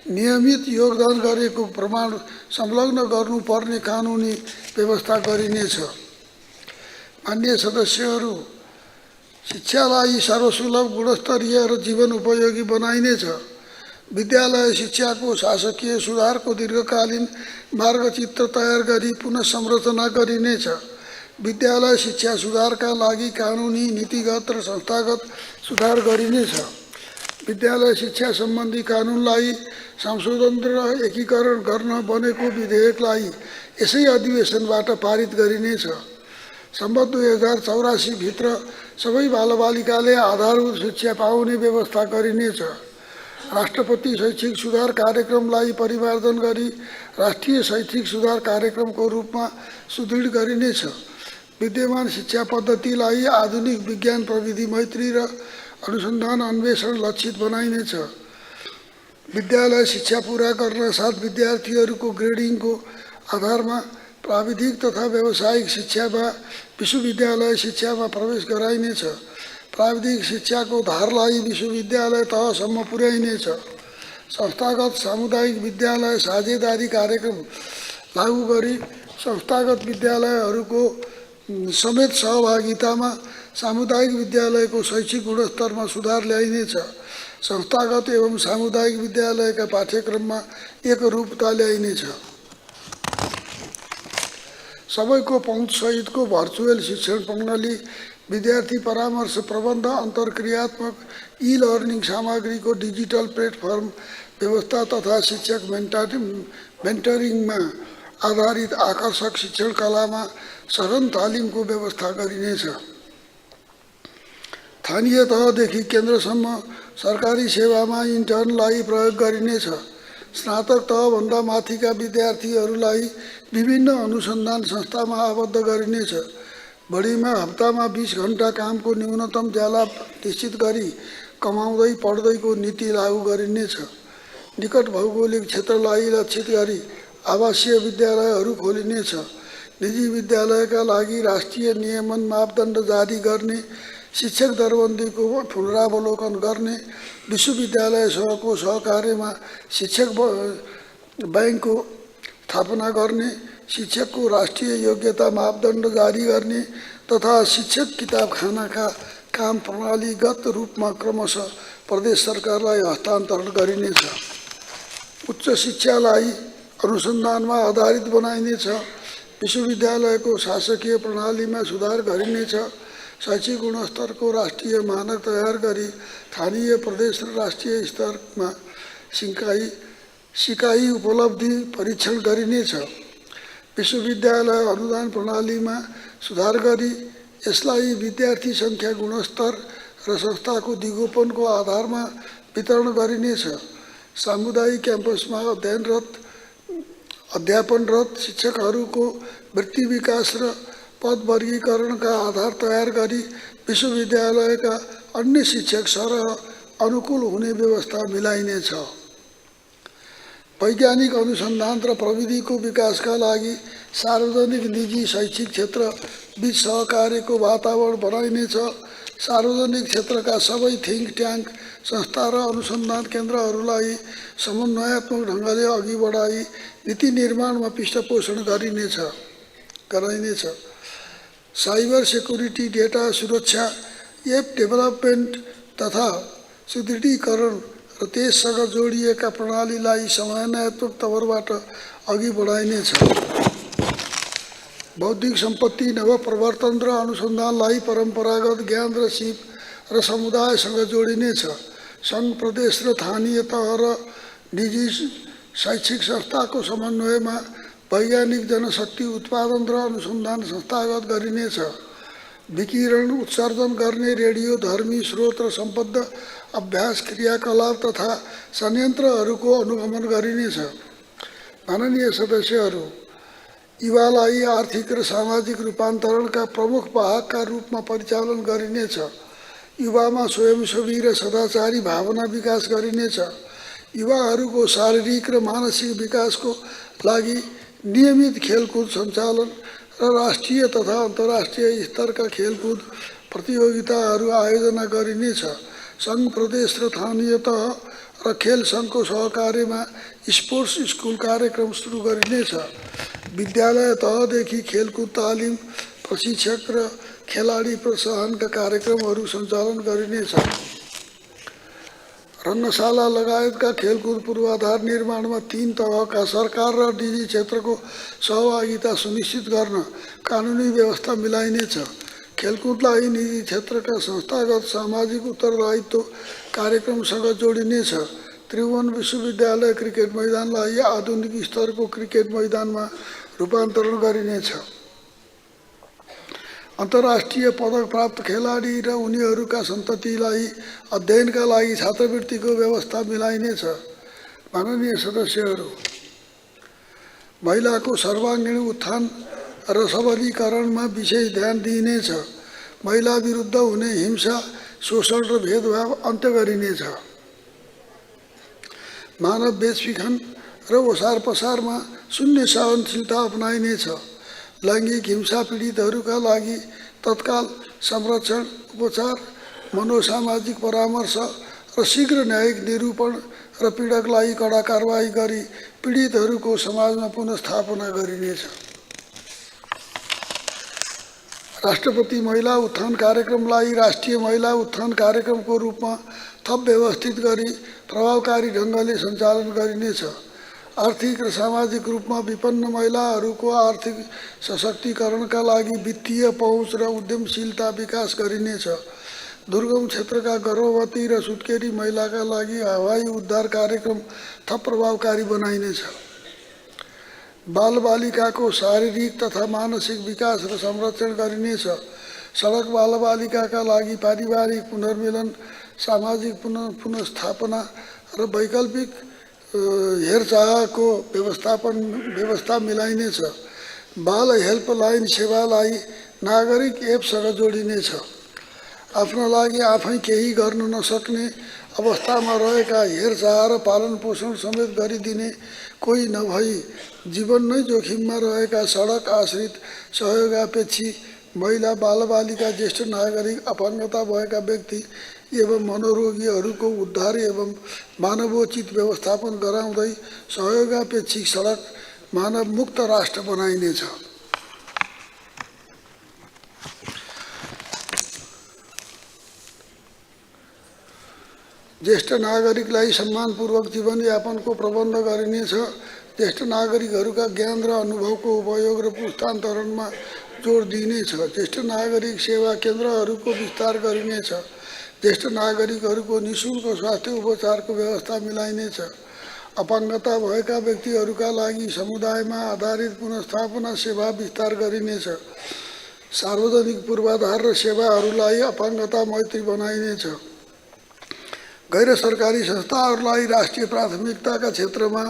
नियमित योगदान गरेको प्रमाण संलग्न गर्नुपर्ने कानुनी व्यवस्था गरिनेछ। मान्य सदस्यहरू, शिक्षालाई सर्वसुलभ, गुणस्तरीय र जीवन उपयोगी बनाइनेछ। विद्यालय शिक्षाको शासकीय सुधारको दीर्घकालीन मार्गचित्र तयार गरी पुनः संरचना गरिनेछ। विद्यालय शिक्षा सुधारका लागि कानुनी, नीतिगत र संस्थागत सुधार गरिनेछ। विद्यालय शिक्षा सम्बन्धी कानुनलाई संशोधन र एकीकरण गर्न बनेको विधेयकलाई यसै अधिवेशनबाट पारित गरिनेछ। सम्बन्ध 2084 भित्र सबै बालबालिकाले आधारभूत शिक्षा पाउने व्यवस्था गरिनेछ। राष्ट्रपति शैक्षिक सुधार कार्यक्रमलाई परिमार्जन गरी राष्ट्रिय शैक्षिक सुधार कार्यक्रमको रूपमा सुदृढ गरिनेछ। विद्यमान शिक्षा पद्धतिलाई आधुनिक विज्ञान, प्रविधि, मैत्री र अनुसन्धान अन्वेषण लक्षित बनाइनेछ। विद्यालय शिक्षा पूरा गर्न साथ विद्यार्थीहरूको ग्रेडिङको आधारमा प्राविधिक तथा व्यावसायिक शिक्षामा विश्वविद्यालय शिक्षामा प्रवेश गराइनेछ। प्राविधिक शिक्षाको धारलाई विश्वविद्यालय तहसम्म पुर्याइनेछ। संस्थागत सामुदायिक विद्यालय साझेदारी कार्यक्रम लागू गरी संस्थागत विद्यालयहरूको समेत सहभागितामा सामुदायिक विद्यालयको शैक्षिक गुणस्तरमा सुधार ल्याइनेछ। संस्थागत एवं सामुदायिक विद्यालयका पाठ्यक्रममा एकरूपता ल्याइनेछ। सबैको पहुँच सहितको भर्चुअल शिक्षण प्रणाली, विद्यार्थी परामर्श प्रबन्ध, अन्तर्क्रियात्मक ई-लर्निङ सामग्रीको डिजिटल प्लेटफर्म व्यवस्था तथा शिक्षक मेन्टरिङमा आधारित आकर्षक शिक्षण कलामा सघन तालिमको व्यवस्था गरिनेछ। स्थानीय तहदेखि केन्द्रसम्म सरकारी सेवामा इन्टर्नलाई प्रयोग गरिनेछ। स्नातक तहभन्दा माथिका विद्यार्थीहरूलाई विभिन्न अनुसन्धान संस्थामा आबद्ध गरिनेछ। बढीमा हप्तामा 20 घण्टा कामको न्यूनतम ज्याला निश्चित गरी कमाउँदै पढ्दैको नीति लागू गरिनेछ। निकट भौगोलिक क्षेत्रलाई लक्षित गरी आवासीय विद्यालयहरू खोलिनेछ। निजी विद्यालयका लागि राष्ट्रिय नियमन मापदण्ड जारी गर्ने, शिक्षक दरबन्दीको पुनरावलोकन गर्ने, विश्वविद्यालयसँगको सहकार्यमा शिक्षक बैंकको स्थापना गर्ने, शिक्षकको राष्ट्रिय योग्यता मापदण्ड जारी गर्ने तथा शिक्षक किताबखानाका काम प्रणालीगत रूपमा क्रमशः प्रदेश सरकारलाई हस्तान्तरण गरिनेछ। उच्च शिक्षालाई अनुसन्धानमा आधारित बनाइनेछ। विश्वविद्यालयको शासकीय प्रणालीमा सुधार गरिनेछ। शैक्षिक गुणस्तरको राष्ट्रिय मानक तयार गरी स्थानीय प्रदेश र राष्ट्रिय स्तरमा सिकाइ उपलब्धि परीक्षण गरिनेछ। विश्वविद्यालय अनुदान प्रणालीमा सुधार गरी यसलाई विद्यार्थी सङ्ख्या, गुणस्तर र संस्थाको दिगोपनको आधारमा वितरण गरिनेछ। सामुदायिक क्याम्पसमा अध्यापनरत शिक्षकहरूको वृत्ति विकास र पद वर्गीकरणका आधार तयार गरी विश्वविद्यालयका अन्य शिक्षक सरह अनुकूल हुने व्यवस्था मिलाइनेछ। वैज्ञानिक अनुसन्धान र प्रविधिको विकासका लागि सार्वजनिक निजी शैक्षिक क्षेत्र बीच सहकार्यको वातावरण बनाइनेछ। सार्वजनिक क्षेत्रका सबै थिङ्क ट्याङ्क, संस्था र अनुसन्धान केन्द्रहरूलाई समन्वयात्मक ढङ्गले अघि बढाई नीति निर्माणमा पृष्ठपोषण गराइनेछ। साइबर सेक्युरिटी, डेटा सुरक्षा, एप डेभलपमेन्ट तथा सुदृढीकरण र त्यससँग जोडिएका प्रणालीलाई समन्वयात्मक तवरबाट अघि बढाइनेछ। बौद्धिक सम्पत्ति, नवप्रवर्तन र अनुसन्धानलाई परम्परागत ज्ञान र सिप र समुदायसँग जोडिनेछ। सङ्घ, प्रदेश र स्थानीय तह र निजी शैक्षिक संस्थाको समन्वयमा वैज्ञानिक जनशक्ति उत्पादन र अनुसन्धान संस्थागत गरिनेछ। विकिरण उत्सर्जन गर्ने रेडियोधर्मी स्रोत र सम्बद्ध अभ्यास, क्रियाकलाप तथा संयन्त्रहरूको अनुगमन गरिनेछ। माननीय सदस्यहरू, युवालाई आर्थिक र सामाजिक रूपान्तरणका प्रमुख वाहकका रूपमा परिचालन गरिनेछ। युवामा स्वयंसेवी र सदाचारी भावना विकास गरिनेछ। युवाहरूको शारीरिक र मानसिक विकासको लागि नियमित खेलकुद सञ्चालन र राष्ट्रिय तथा अन्तर्राष्ट्रिय स्तरका खेलकुद प्रतियोगिताहरू आयोजना गरिनेछ। सङ्घ, प्रदेश र स्थानीय तह र खेल सङ्घको सहकार्यमा स्पोर्ट्स स्कुल कार्यक्रम सुरु गरिनेछ। विद्यालय तहदेखि खेलकुद तालिम, प्रशिक्षक र खेलाडी प्रोत्साहनका कार्यक्रमहरू सञ्चालन गरिनेछ। रङ्गशाला लगायतका खेलकुद पूर्वाधार निर्माणमा 3 तहका सरकार र निजी क्षेत्रको सहभागिता सुनिश्चित गर्न कानुनी व्यवस्था मिलाइनेछ। खेलकुदलाई निजी क्षेत्रका संस्थागत सामाजिक उत्तरदायित्व कार्यक्रमसँग जोडिनेछ। त्रिभुवन विश्वविद्यालय क्रिकेट मैदानलाई आधुनिक स्तरको क्रिकेट मैदानमा रूपान्तरण गरिनेछ। अन्तर्राष्ट्रिय पदक प्राप्त खेलाडी र उनीहरूका सन्ततिलाई अध्ययनका लागि छात्रवृत्तिको व्यवस्था मिलाइनेछ। माननीय सदस्यहरू, महिलाको सर्वाङ्गीण उत्थान र सबलीकरणमा विशेष ध्यान दिइनेछ। महिला विरुद्ध हुने हिंसा, शोषण र भेदभाव अन्त्य गरिनेछ। मानव बेचबिखन र ओसार पसारमा शून्य सहनशीलता अपनाइनेछ। लैङ्गिक हिंसा पीडितहरूका लागि तत्काल संरक्षण, उपचार, मनोसामाजिक परामर्श र शीघ्र न्यायिक निरूपण र पीडकलाई कडा कारबाही गरी पीडितहरूको समाजमा पुनर्स्थापना गरिनेछ। राष्ट्रपति महिला उत्थान कार्यक्रमलाई राष्ट्रिय महिला उत्थान कार्यक्रमको रूपमा थप व्यवस्थित गरी प्रभावकारी ढङ्गले सञ्चालन गरिनेछ। आर्थिक र सामाजिक रूपमा विपन्न महिलाहरूको आर्थिक सशक्तिकरणका लागि वित्तीय पहुँच र उद्यमशीलता विकास गरिनेछ। दुर्गम क्षेत्रका गर्भवती र सुत्केरी महिलाका लागि हवाई उद्धार कार्यक्रम थप प्रभावकारी बनाइनेछ। बालबालिकाको शारीरिक तथा मानसिक विकास र संरक्षण गरिनेछ। सडक बालबालिकाका लागि पारिवारिक पुनर्मिलन, सामाजिक पुनर्स्थापना र वैकल्पिक हेरचाहको व्यवस्था मिलाइनेछ। बाल हेल्पलाइन सेवालाई नागरिक एपसँग जोडिनेछ। आफ्ना लागि आफै केही गर्न नसक्ने अवस्थामा रहेका हेरचाह र पालनपोषण समेत गरिदिने कोही नभई जीवन नै जोखिममा रहेका सडक आश्रित सहयोगापेक्षी महिला, बालबालिका, ज्येष्ठ नागरिक, अपाङ्गता भएका व्यक्ति एवं मनोरोगीहरूको उद्धार एवं मानवोचित व्यवस्थापन गराउँदै सहयोगापेक्षी सडक मानव मुक्त राष्ट्र बनाइनेछ। ज्येष्ठ नागरिकलाई सम्मानपूर्वक जीवनयापनको प्रबन्ध गरिनेछ। ज्येष्ठ नागरिकहरूका ज्ञान र अनुभवको उपयोग र पुस्तान्तरणमा जोड दिइनेछ। ज्येष्ठ नागरिक सेवा केन्द्रहरूको विस्तार गरिनेछ। ज्येष्ठ नागरिकहरूको निःशुल्क स्वास्थ्य उपचारको व्यवस्था मिलाइनेछ। अपाङ्गता भएका व्यक्तिहरूका लागि समुदायमा आधारित पुनर्स्थापना सेवा विस्तार गरिनेछ। सार्वजनिक पूर्वाधार र सेवाहरूलाई अपाङ्गता मैत्री बनाइनेछ। गैर सरकारी संस्थाहरूलाई राष्ट्रिय प्राथमिकताका क्षेत्रमा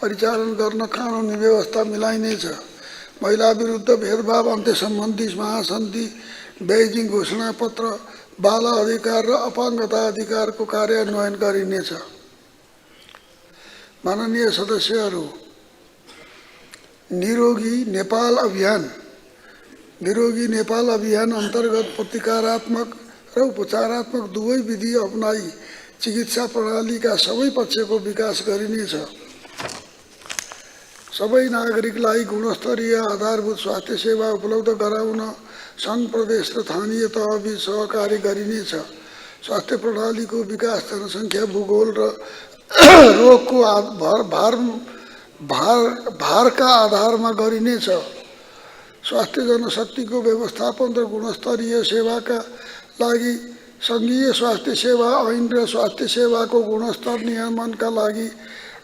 परिचालन गर्न कानुनी व्यवस्था मिलाइनेछ। महिला विरुद्ध भेदभाव अन्त्य सम्बन्धी महासन्धि, बेइजिङ घोषणापत्र, बाल अधिकार र अपाङ्गता अधिकारको कार्यान्वयन गरिनेछ। माननीय सदस्यहरू, निरोगी नेपाल अभियान अन्तर्गत प्रतिकारात्मक र उपचारात्मक दुवै विधि अपनाई चिकित्सा प्रणालीका सबै पक्षको विकास गरिनेछ। सबै नागरिकलाई गुणस्तरीय आधारभूत स्वास्थ्य सेवा उपलब्ध गराउन सङ्घ, प्रदेश र स्थानीय तहबीच सहकार्य गरिनेछ। स्वास्थ्य प्रणालीको विकास जनसङ्ख्या, भूगोल र रोगको भारका आधारमा गरिनेछ। स्वास्थ्य जनशक्तिको व्यवस्थापन र गुणस्तरीय सेवाका लागि सङ्घीय स्वास्थ्य सेवा ऐन र स्वास्थ्य सेवाको गुणस्तर नियमनका लागि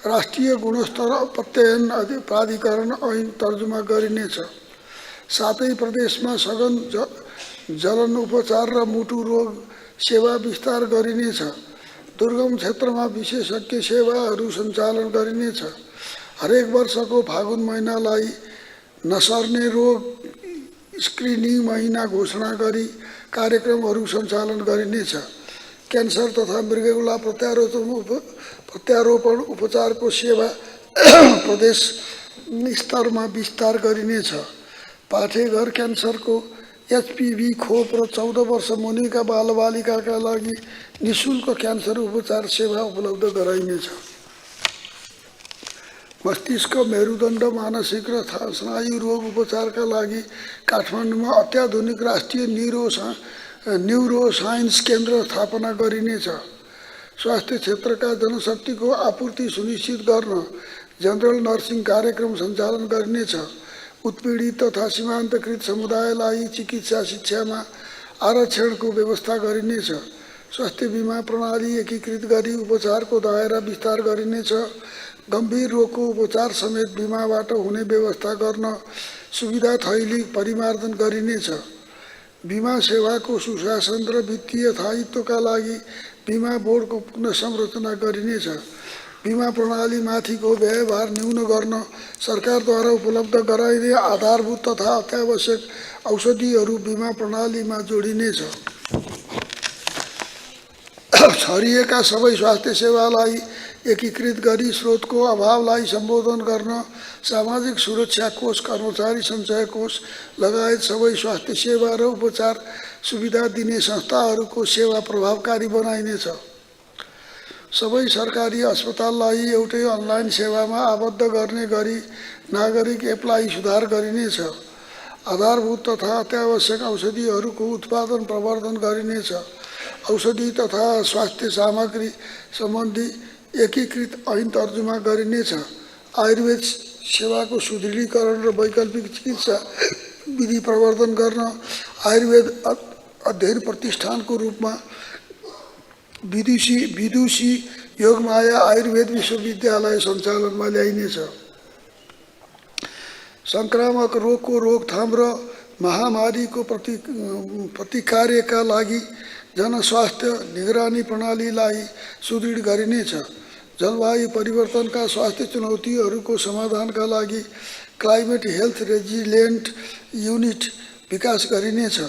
राष्ट्रिय गुणस्तर प्रत्ययन प्राधिकरण ऐन तर्जुमा गरिनेछ। साथै प्रदेशमा सघन जलन उपचार र मुटु रोग सेवा विस्तार गरिनेछ। दुर्गम क्षेत्रमा विशेषज्ञ सेवाहरू सञ्चालन गरिनेछ। हरेक वर्षको फागुन महिनालाई नसर्ने रोग स्क्रिनिङ महिना घोषणा गरी कार्यक्रमहरू सञ्चालन गरिनेछ। क्यान्सर तथा मृगौला प्रत्यारोपण उपचारको सेवा प्रदेश स्तरमा विस्तार गरिनेछ। पाठेघर क्यान्सरको एचपिभी खोप र 14 वर्ष मुनिका बालबालिकाका लागि निःशुल्क क्यान्सर उपचार सेवा उपलब्ध गराइनेछ। मस्तिष्क, मेरुदण्ड, मानसिक र स्नायु रोग उपचारका लागि काठमाडौँमा अत्याधुनिक राष्ट्रिय न्युरोसाइन्स केन्द्र स्थापना गरिनेछ। स्वास्थ्य क्षेत्रका जनशक्तिको आपूर्ति सुनिश्चित गर्न जनरल नर्सिङ कार्यक्रम सञ्चालन गरिनेछ। उत्पीडित तथा सीमान्तकृत समुदायलाई चिकित्सा शिक्षामा आरक्षणको व्यवस्था गरिनेछ। स्वास्थ्य बिमा प्रणाली एकीकृत गरी उपचारको दायरा विस्तार गरिनेछ। गम्भीर रोगको उपचार समेत बिमाबाट हुने व्यवस्था गर्न सुविधा थैली परिमार्जन गरिनेछ। बिमा सेवाको सुशासन र वित्तीय स्थायित्वका लागि बिमा बोर्डको पुनः संरचना गरिनेछ। बिमा प्रणालीमाथिको व्ययभार न्यून गर्न सरकारद्वारा उपलब्ध गराइने आधारभूत तथा अत्यावश्यक औषधिहरू बिमा प्रणालीमा जोडिनेछ। छरिएका सबै स्वास्थ्य सेवालाई एकीकृत गरी स्रोतको अभावलाई सम्बोधन गर्न सामाजिक सुरक्षा कोष, कर्मचारी सञ्चय कोष लगायत सबै स्वास्थ्य सेवा र उपचार सुविधा दिने संस्थाहरूको सेवा प्रभावकारी बनाइनेछ। सबै सरकारी अस्पताललाई एउटै अनलाइन सेवामा आबद्ध गर्ने गरी नागरिक एपलाई सुधार गरिनेछ। आधारभूत तथा अत्यावश्यक औषधिहरूको उत्पादन प्रवर्धन गरिनेछ। औषधि तथा स्वास्थ्य सामग्री सम्बन्धी एकीकृत ऐन तर्जुमा गरिनेछ। आयुर्वेद सेवाको सुदृढीकरण र वैकल्पिक चिकित्सा विधि प्रवर्धन गर्न आयुर्वेद अध्ययन प्रतिष्ठानको रूपमा विदुषी योगमाया आयुर्वेद विश्वविद्यालय सञ्चालनमा ल्याइनेछ। संक्रामक रोगको रोकथाम र महामारीको प्रतिकार्यका लागि जनस्वास्थ्य निगरानी प्रणालीलाई सुदृढ गरिनेछ। जलवायु परिवर्तनका स्वास्थ्य चुनौतीहरूको समाधानका लागि क्लाइमेट हेल्थ रेजिलिएन्ट युनिट विकास गरिनेछ।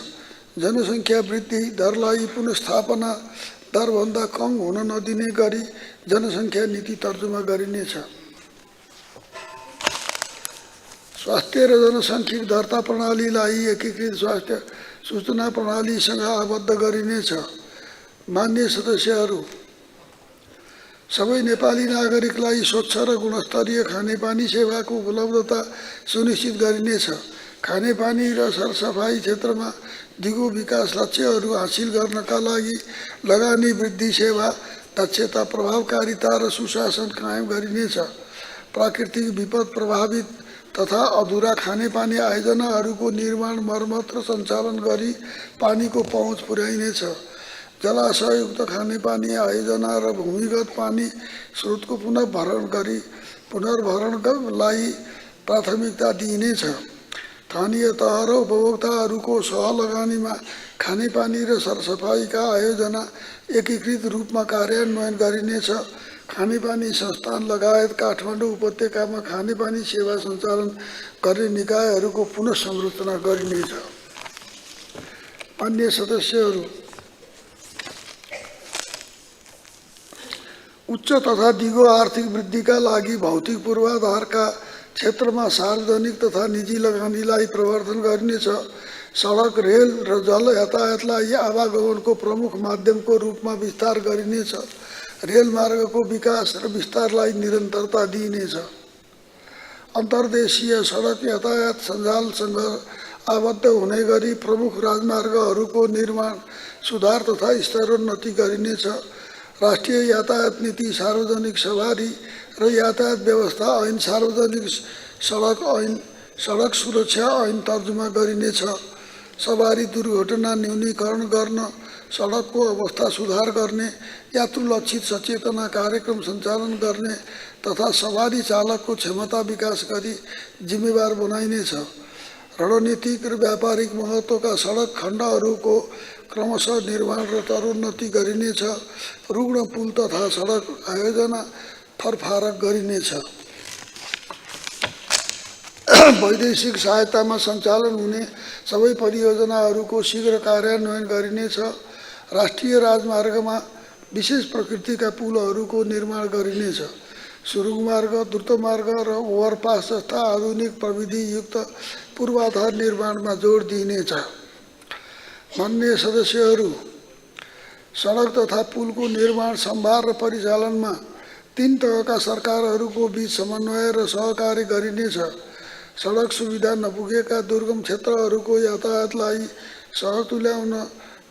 जनसङ्ख्या वृद्धि दरलाई पुनर्स्थापना दरभन्दा कम हुन नदिने गरी जनसङ्ख्या नीति तर्जुमा गरिनेछ। स्वास्थ्य र जनसाङ्ख्यिक दर्ता प्रणालीलाई एकीकृत स्वास्थ्य सूचना प्रणालीसँग आबद्ध गरिनेछ। मान्य सदस्यहरू, सबै नेपाली नागरिकलाई स्वच्छ र गुणस्तरीय खानेपानी सेवाको उपलब्धता सुनिश्चित गरिनेछ। खानेपानी र सरसफाई क्षेत्रमा दिगो विकास लक्ष्यहरू हासिल गर्नका लागि लगानी वृद्धि, सेवा दक्षता, प्रभावकारिता र सुशासन कायम गरिनेछ। प्राकृतिक विपद प्रभावित तथा अधुरा खानेपानी आयोजनाहरूको निर्माण, मर्मत र सञ्चालन गरी पानीको पहुँच पुर्याइनेछ। जलाशययुक्त खानेपानी आयोजना र भूमिगत पानी स्रोतको पुनर्भरणलाई प्राथमिकता दिइनेछ। स्थानीय तह र उपभोक्ताहरूको सहलगानीमा खानेपानी र सरसफाइका आयोजना एकीकृत रूपमा कार्यान्वयन गरिनेछ। खानेपानी संस्थान लगायत काठमाडौँ उपत्यकामा खानेपानी सेवा सञ्चालन गर्ने निकायहरूको पुनः संरचना गरिनेछ। अन्य सदस्यहरू उच्च तथा दिगो आर्थिक वृद्धिका लागि भौतिक पूर्वाधारका क्षेत्रमा सार्वजनिक तथा निजी लगानीलाई प्रवर्धन गरिनेछ। सडक, रेल र जल यातायातलाई आवागमनको प्रमुख माध्यमको रूपमा विस्तार गरिनेछ। रेलमार्गको विकास र विस्तारलाई निरन्तरता दिइनेछ। अन्तर्देशीय सडक यातायात सञ्जालसँग आबद्ध हुने गरी प्रमुख राजमार्गहरूको निर्माण, सुधार तथा स्तरोन्नति गरिनेछ। राष्ट्रिय यातायात नीति, सार्वजनिक सवारी र यातायात व्यवस्था ऐन, सार्वजनिक सडक ऐन, सडक सुरक्षा ऐन तर्जुमा गरिनेछ। सवारी दुर्घटना न्यूनीकरण गर्न, सडकको अवस्था सुधार गर्ने, यात्रु-लक्षित सचेतना कार्यक्रम सञ्चालन गर्ने तथा सवारी चालकको क्षमता विकास गरी जिम्मेवार बनाइनेछ। रणनीतिक र व्यापारिक महत्त्वका सडक खण्डहरूको क्रमशः निर्माण र तरोन्नति गरिनेछ। रुग्ण पुल तथा सडक आयोजना फरफारक गरिनेछ। वैदेशिक सहायतामा सञ्चालन हुने सबै परियोजनाहरूको शीघ्र कार्यान्वयन गरिनेछ। राष्ट्रिय राजमार्गमा विशेष प्रकृतिका पुलहरूको निर्माण गरिनेछ। सुरुङमार्ग, द्रुतमार्ग र ओभरपास जस्ता आधुनिक प्रविधियुक्त पूर्वाधार निर्माणमा जोड दिइनेछ। माननीय सदस्यहरू, सडक तथा पुलको निर्माण, सम्भार र परिचालनमा 3 तहका सरकारहरूको बीच समन्वय र सहकार्य गरिनेछ। सडक सुविधा नपुगेका दुर्गम क्षेत्रहरूको यातायातलाई सहज तुल्याउन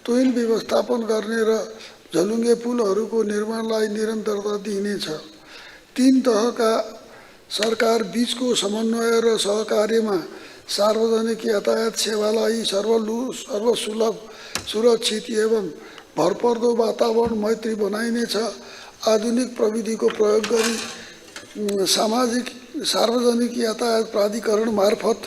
तुहिन व्यवस्थापन गर्ने र झलुङ्गे पुलहरूको निर्माणलाई निरन्तरता दिइनेछ। 3 तहका सरकार बीचको समन्वय र सहकार्यमा सार्वजनिक यातायात सेवालाई सर्वसुलभ, सुरक्षित एवं भरपर्दो वातावरण मैत्री बनाइनेछ। आधुनिक प्रविधिको प्रयोग गरी सार्वजनिक यातायात प्राधिकरण मार्फत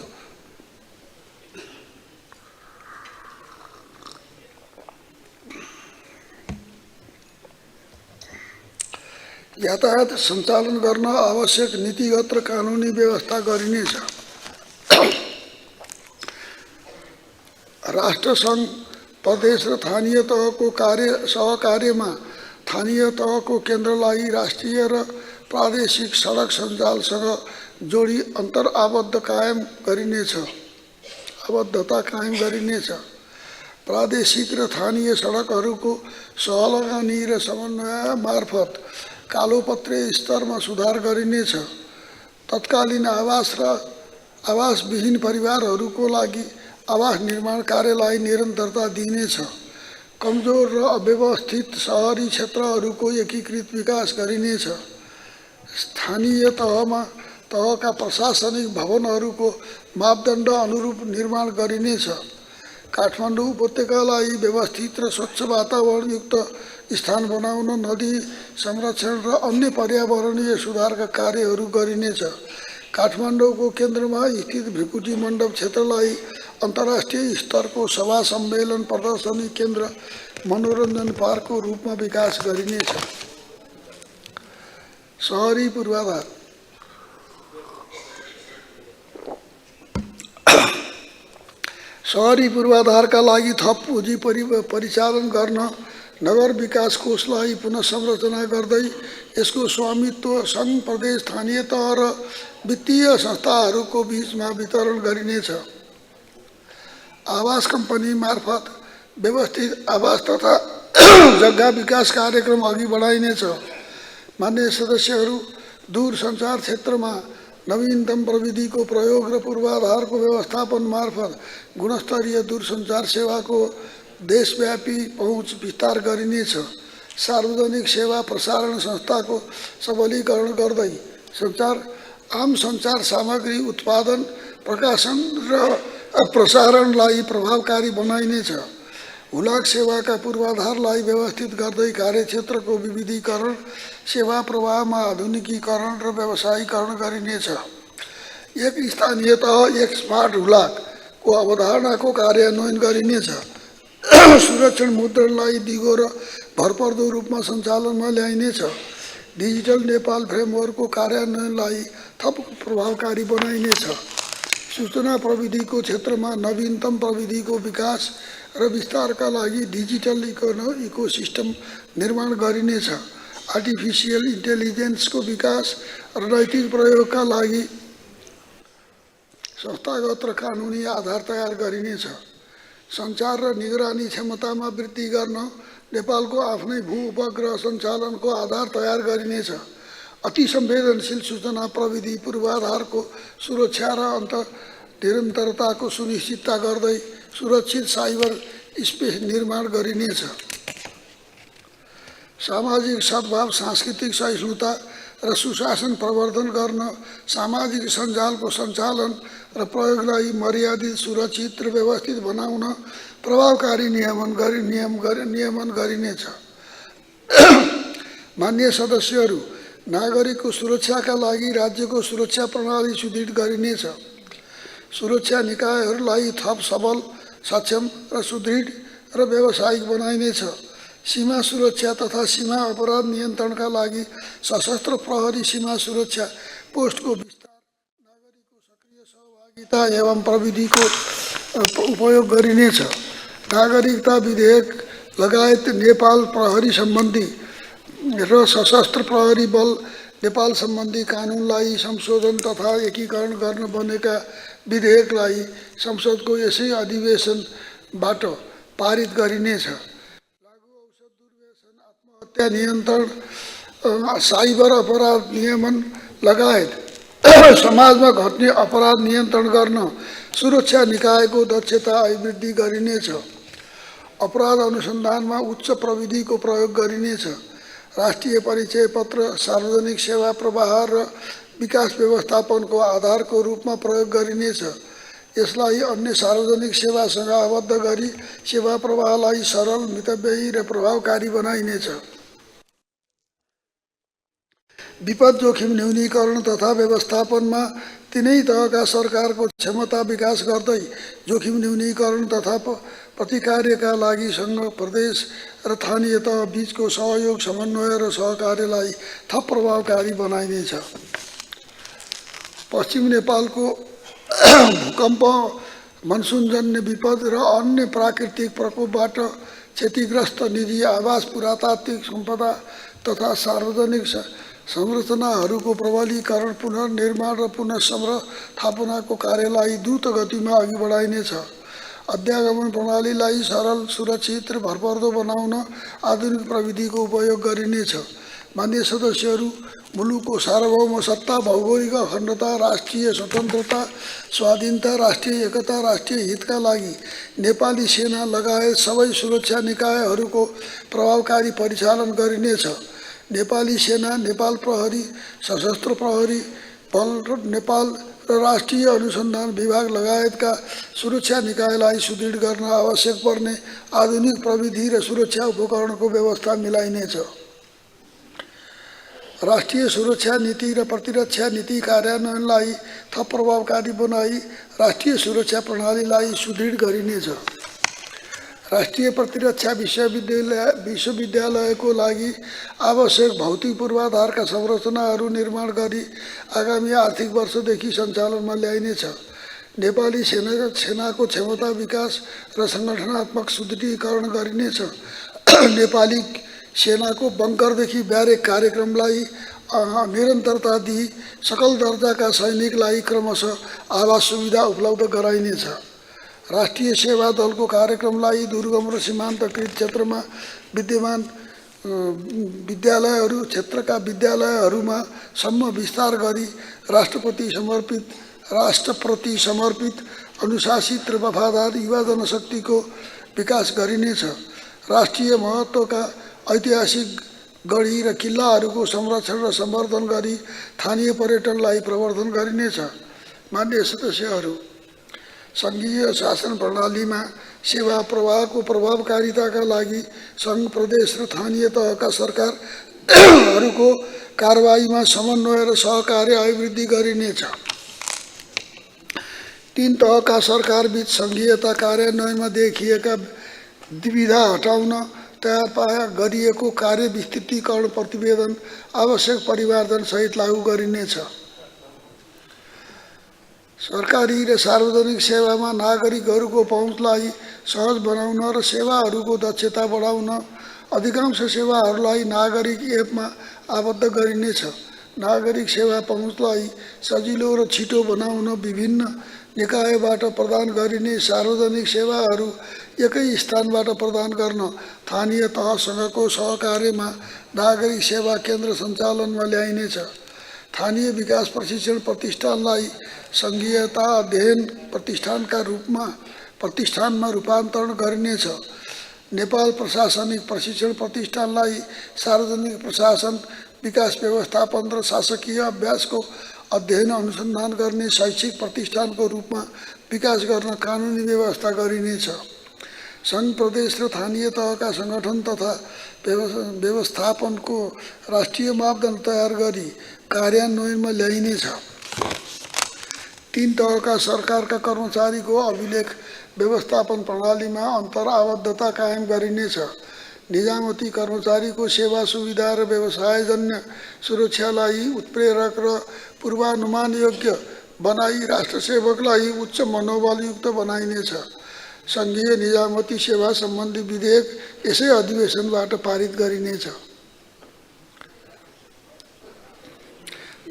यातायात सञ्चालन गर्न आवश्यक नीतिगत र कानुनी व्यवस्था गरिनेछ। राष्ट्रसङ्घ, प्रदेश र स्थानीय तहको सहकार्यमा स्थानीय तहको केन्द्रलाई राष्ट्रिय र प्रादेशिक सडक सञ्जालसँग जोडी आबद्धता कायम गरिनेछ। प्रादेशिक र स्थानीय सडकहरूको सहलगानी र समन्वय मार्फत कालोपत्रे स्तरमा सुधार गरिनेछ। तत्कालीन आवास र आवासविहीन परिवारहरूको लागि आवास निर्माण कार्यलाई निरन्तरता दिइनेछ। कमजोर र अव्यवस्थित शहरी क्षेत्रहरूको एकीकृत विकास गरिनेछ। स्थानीय तहका प्रशासनिक भवनहरूको मापदण्ड अनुरूप निर्माण गरिनेछ। काठमाडौँ उपत्यकालाई व्यवस्थित र स्वच्छ वातावरणयुक्त स्थान बनाउन नदी संरक्षण र अन्य पर्यावरणीय सुधारका कार्यहरू गरिनेछ। काठमाडौँको केन्द्रमा स्थित भृकुटी मण्डप क्षेत्रलाई अन्तर्राष्ट्रिय स्तरको सभा, सम्मेलन, प्रदर्शनी केन्द्र, मनोरञ्जन पार्कको रूपमा विकास गरिनेछ। शहरी पूर्वाधार शहरी पूर्वाधारका लागि थप पुँजी परिचालन गर्न नगर विकास कोषलाई पुनः संरचना गर्दै यसको स्वामित्व सङ्घ, प्रदेश, स्थानीय तह र वित्तीय संस्थाहरूको बीचमा वितरण गरिनेछ। आवास कम्पनी मार्फत व्यवस्थित आवास तथा जग्गा विकास कार्यक्रम अघि बढाइनेछ। मान्य सदस्यहरू, दूरसञ्चार क्षेत्रमा नवीनतम प्रविधिको प्रयोग र पूर्वाधारको व्यवस्थापन मार्फत गुणस्तरीय दूरसञ्चार सेवाको देशव्यापी पहुँच विस्तार गरिनेछ। सार्वजनिक सेवा प्रसारण संस्थाको सबलीकरण गर्दै सञ्चार आम सञ्चार सामग्री उत्पादन, प्रकाशन र प्रसारणलाई प्रभावकारी बनाइनेछ। हुलाक सेवाका पूर्वाधारलाई व्यवस्थित गर्दै कार्यक्षेत्रको विविधीकरण, सेवा प्रवाहमा आधुनिकीकरण र व्यवसायीकरण गरिनेछ। एक स्थानीय तह एक स्मार्ट हुलाकको अवधारणाको कार्यान्वयन गरिनेछ। सुरक्षण मुद्रणलाई दिगो र भरपर्दो रूपमा सञ्चालनमा ल्याइनेछ। डिजिटल नेपाल फ्रेमवर्कको कार्यान्वयनलाई थप प्रभावकारी बनाइनेछ। सूचना प्रविधिको क्षेत्रमा नवीनतम प्रविधिको विकास र विस्तारका लागि डिजिटल इकोसिस्टम निर्माण गरिनेछ। आर्टिफिसियल इन्टेलिजेन्सको विकास र नैतिक प्रयोगका लागि संस्थागत र कानुनी आधार तयार गरिनेछ। सञ्चार र निगरानी क्षमतामा वृद्धि गर्न नेपालको आफ्नै भू-उपग्रह सञ्चालनको आधार तयार गरिनेछ। अति संवेदनशील सूचना प्रविधि पूर्वाधारको सुरक्षा र निरन्तरताको सुनिश्चितता गर्दै सुरक्षित साइबर स्पेस निर्माण गरिनेछ। सामाजिक सद्भाव, सांस्कृतिक सहिष्णुता र सुशासन प्रवर्धन गर्न सामाजिक सञ्जालको सञ्चालन र प्रयोगलाई मर्यादित, सुरक्षित र व्यवस्थित बनाउन प्रभावकारी नियमन गरिनेछ। मान्य सदस्यहरू, नागरिकको सुरक्षाका लागि राज्यको सुरक्षा प्रणाली सुदृढ गरिनेछ। सुरक्षा निकायहरूलाई थप सबल, सक्षम र सुदृढ र व्यावसायिक बनाइनेछ। सीमा सुरक्षा तथा सीमा अपराध नियन्त्रणका लागि सशस्त्र प्रहरी सीमा सुरक्षा पोस्टको विस्तार, नागरिकको सक्रिय सहभागिता एवं प्रविधिको उपयोग गरिनेछ। नागरिकता विधेयक लगायत नेपाल प्रहरी सम्बन्धी र सशस्त्र प्रहरी बल नेपाल सम्बन्धी कानुनलाई संशोधन तथा एकीकरण गर्न बनेका विधेयकलाई संसदको यसै अधिवेशनबाट पारित गरिनेछ। लागू औषध दुर्व्यसन, आत्महत्या नियन्त्रण, साइबर अपराध नियमन लगायत समाजमा घट्ने अपराध नियन्त्रण गर्न सुरक्षा निकायको दक्षता अभिवृद्धि गरिनेछ। अपराध अनुसन्धानमा उच्च प्रविधिको प्रयोग गरिनेछ। राष्ट्रिय परिचय पत्र सार्वजनिक सेवा प्रवाह र विकास व्यवस्थापनको आधारको रूपमा प्रयोग गरिनेछ। यसलाई अन्य सार्वजनिक सेवासँग आबद्ध गरी सेवा प्रवाहलाई सरल, मितव्ययी र प्रभावकारी बनाइनेछ। विपद जोखिम न्यूनीकरण तथा व्यवस्थापनमा तिनै तहका सरकारको क्षमता विकास गर्दै जोखिम न्यूनीकरण तथा प्रतिकार्यका लागि सङ्घ, प्रदेश र स्थानीय तह बीचको सहयोग, समन्वय र सहकार्यलाई थप प्रभावकारी बनाइनेछ। पश्चिम नेपालको भूकम्प, मनसुनजन्य विपद र अन्य प्राकृतिक प्रकोपबाट क्षतिग्रस्त निजी आवास, पुरातात्विक सम्पदा तथा सार्वजनिक संरचनाहरूको प्रबलीकरण, पुनर्निर्माण र पुनर्स्थापनाको कार्यलाई द्रुत गतिमा अघि बढाइनेछ। अध्यागमन प्रणालीलाई सरल, सुरक्षित र भरपर्दो बनाउन आधुनिक प्रविधिको उपयोग गरिनेछ। मान्य सदस्यहरू, मुलुकको सार्वभौम सत्ता, भौगोलिक अखण्डता, राष्ट्रिय स्वतन्त्रता, स्वाधीनता, राष्ट्रिय एकता, राष्ट्रिय हितका लागि नेपाली सेना लगायत सबै सुरक्षा निकायहरूको प्रभावकारी परिचालन गरिनेछ। नेपाली सेना, नेपाल प्रहरी, सशस्त्र प्रहरी बल र नेपाल र राष्ट्रिय अनुसन्धान विभाग लगायतका सुरक्षा निकायलाई सुदृढ गर्न आवश्यक पर्ने आधुनिक प्रविधि र सुरक्षा उपकरणको व्यवस्था मिलाइनेछ। राष्ट्रिय सुरक्षा नीति र प्रतिरक्षा नीति कार्यान्वयनलाई थप प्रभावकारी बनाई राष्ट्रिय सुरक्षा प्रणालीलाई सुदृढ गरिनेछ। राष्ट्रिय प्रतिरक्षा विश्वविद्यालयको लागि आवश्यक भौतिक पूर्वाधारका संरचनाहरू निर्माण गरी आगामी आर्थिक वर्षदेखि सञ्चालनमा ल्याइनेछ। नेपाली सेनाको क्षमता विकास र सङ्गठनात्मक सुदृढीकरण गरिनेछ। नेपाली सेनाको बङ्करदेखि ब्यारेक कार्यक्रमलाई निरन्तरता दिई सकल दर्जाका सैनिकलाई क्रमशः आवास सुविधा उपलब्ध गराइनेछ। राष्ट्रिय सेवा दलको कार्यक्रमलाई दुर्गम र सीमान्तकृत क्षेत्रमा विद्यमान विद्यालयहरू, क्षेत्रका विद्यालयहरूमा सम्म विस्तार गरी राष्ट्रप्रति समर्पित, अनुशासित र वफादार युवा जनशक्तिको विकास गरिनेछ। राष्ट्रिय महत्त्वका ऐतिहासिक गढी र किल्लाहरूको संरक्षण र सम्वर्धन गरी स्थानीय पर्यटनलाई प्रवर्धन गरिनेछ। मान्य सदस्यहरू, सङ्घीय शासन प्रणालीमा सेवा प्रवाहको प्रभावकारिताका लागि सङ्घ, प्रदेश र स्थानीय तहका सरकारहरूको कारबाहीमा समन्वय र सहकार्य अभिवृद्धि गरिनेछ। तीन तहका सरकारबीच सङ्घीयता कार्यान्वयनमा देखिएका दुविधा हटाउन तयार गरिएको कार्य विस्तृतीकरण प्रतिवेदन आवश्यक परिमार्जन सहित लागू गरिनेछ। सरकारी र सार्वजनिक सेवामा नागरिकहरूको पहुँचलाई सहज बनाउन र सेवाहरूको दक्षता बढाउन अधिकांश सेवाहरूलाई नागरिक एपमा आबद्ध गरिनेछ। नागरिक सेवा पहुँचलाई सजिलो र छिटो बनाउन विभिन्न निकायबाट प्रदान गरिने सार्वजनिक सेवाहरू एकै स्थानबाट प्रदान गर्न स्थानीय तहसँगको सहकार्यमा नागरिक सेवा केन्द्र सञ्चालनमा ल्याइनेछ। स्थानीय विकास प्रशिक्षण प्रतिष्ठानलाई सङ्घीयता अध्ययन प्रतिष्ठानमा रूपान्तरण गरिनेछ। नेपाल प्रशासनिक प्रशिक्षण प्रतिष्ठानलाई सार्वजनिक प्रशासन, विकास व्यवस्थापन र शासकीय अभ्यासको अध्ययन अनुसन्धान गर्ने शैक्षिक प्रतिष्ठानको रूपमा विकास गर्न कानुनी व्यवस्था गरिनेछ। सङ्घ, प्रदेश र स्थानीय तहका सङ्गठन तथा व्यवस्थापनको राष्ट्रिय मापदण्ड तयार गरी कार्यान्वयनमा ल्याइनेछ। तीन तहका सरकारका कर्मचारीको अभिलेख व्यवस्थापन प्रणालीमा अन्तर्आबद्धता कायम गरिनेछ। निजामती कर्मचारीको सेवा सुविधा र व्यवसायजन्य सुरक्षालाई उत्प्रेरक र पूर्वानुमानयोग्य बनाई राष्ट्रसेवकलाई उच्च मनोबलयुक्त बनाइनेछ। सङ्घीय निजामती सेवा सम्बन्धी विधेयक यसै अधिवेशनबाट पारित गरिनेछ।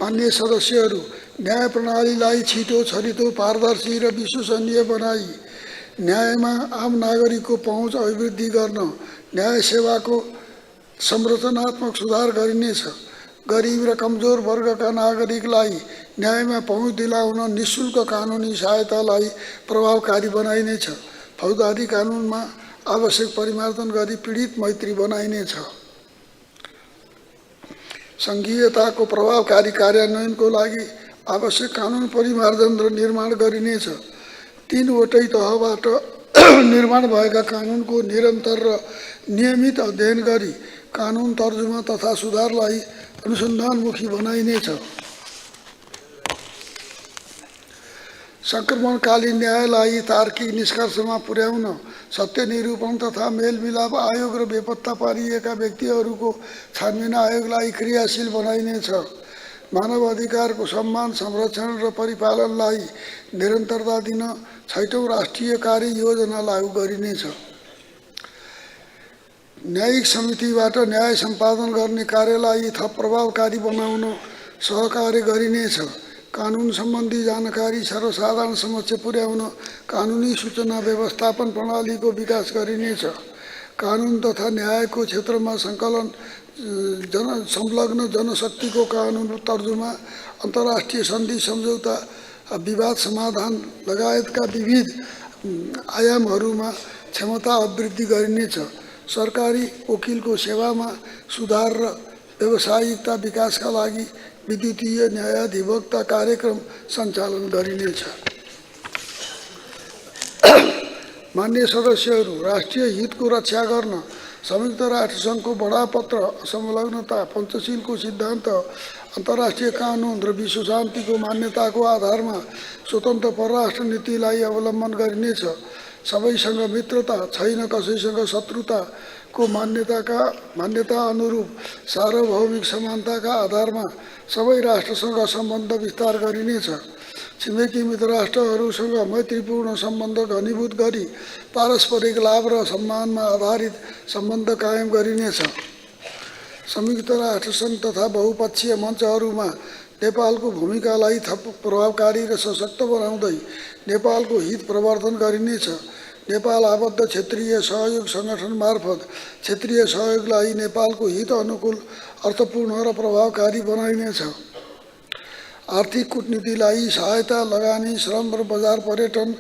मान्य सदस्यहरू, न्याय प्रणालीलाई छिटो, छरितो, पारदर्शी र विश्वसनीय बनाई न्यायमा आम नागरिकको पहुँच अभिवृद्धि गर्न न्याय सेवाको संरचनात्मक सुधार गरिनेछ। गरिब र कमजोर वर्गका नागरिकलाई न्यायमा पहुँच दिलाउन निःशुल्क कानुनी सहायतालाई प्रभावकारी बनाइनेछ। फौजदारी कानुनमा आवश्यक परिमार्जन गरी पीडित मैत्री बनाइनेछ। सङ्घीयताको प्रभावकारी कार्यान्वयनको लागि आवश्यक कानुन परिमार्जन र निर्माण गरिनेछ। तीनवटै तहबाट निर्माण भएका कानुनको निरन्तर र नियमित अध्ययन गरी कानुन तर्जुमा तथा सुधारलाई अनुसन्धानमुखी बनाइनेछ। सङ्क्रमणकालीन न्यायलाई तार्किक निष्कर्षमा पुर्याउन सत्य निरूपण तथा मेलमिलाप आयोग र बेपत्ता पारिएका व्यक्तिहरूको छानबिन आयोगलाई क्रियाशील बनाइनेछ। मानव अधिकारको सम्मान, संरक्षण र परिपालनलाई निरन्तरता दिन 6औं राष्ट्रिय कार्ययोजना लागू गरिनेछ। न्यायिक समितिबाट न्याय सम्पादन गर्ने कार्यलाई थप प्रभावकारी बनाउन सहकार्य गरिनेछ। कानुन सम्बन्धी जानकारी सर्वसाधारण समक्ष पुर्याउन कानुनी सूचना व्यवस्थापन प्रणालीको विकास गरिनेछ। कानुन तथा न्यायको क्षेत्रमा संलग्न जनशक्तिको कानुन तर्जुमा, अन्तर्राष्ट्रिय सन्धि सम्झौता, विवाद समाधान लगायतका विविध आयामहरूमा क्षमता अभिवृद्धि गरिनेछ। सरकारी वकिलको सेवामा सुधार र व्यावसायिकता विकासका लागि विद्युतीय न्यायाधिवक्ता कार्यक्रम सञ्चालन गरिनेछ। मान्य सदस्यहरू, राष्ट्रिय हितको रक्षा गर्न संयुक्त राष्ट्रसङ्घको बडापत्र, संलग्नता, पञ्चशीलको सिद्धान्त, अन्तर्राष्ट्रिय कानुन र विश्व शान्तिको मान्यताको आधारमा स्वतन्त्र परराष्ट्र नीतिलाई अवलम्बन गरिनेछ। सबैसँग मित्रता, छैन कसैसँग शत्रुताको मान्यता अनुरूप सार्वभौमिक समानताका आधारमा सबै राष्ट्रसँग सम्बन्ध विस्तार गरिनेछ। छिमेकी मित्र राष्ट्रहरूसँग मैत्रीपूर्ण सम्बन्ध घनीभूत गरी पारस्परिक लाभ र सम्मानमा आधारित सम्बन्ध कायम गरिनेछ। संयुक्त राष्ट्रसङ्घ तथा बहुपक्षीय मञ्चहरूमा नेपालको भूमिकालाई थप प्रभावकारी र सशक्त बनाउँदै नेपालको हित प्रवर्धन गरिनेछ। नेपाल आबद्ध क्षेत्रीय सहयोग सङ्गठन मार्फत क्षेत्रीय सहयोगलाई नेपालको हित अनुकूल, अर्थपूर्ण र प्रभावकारी बनाइनेछ। आर्थिक कूटनीतिलाई सहायता, लगानी, श्रम र बजार पर्यटन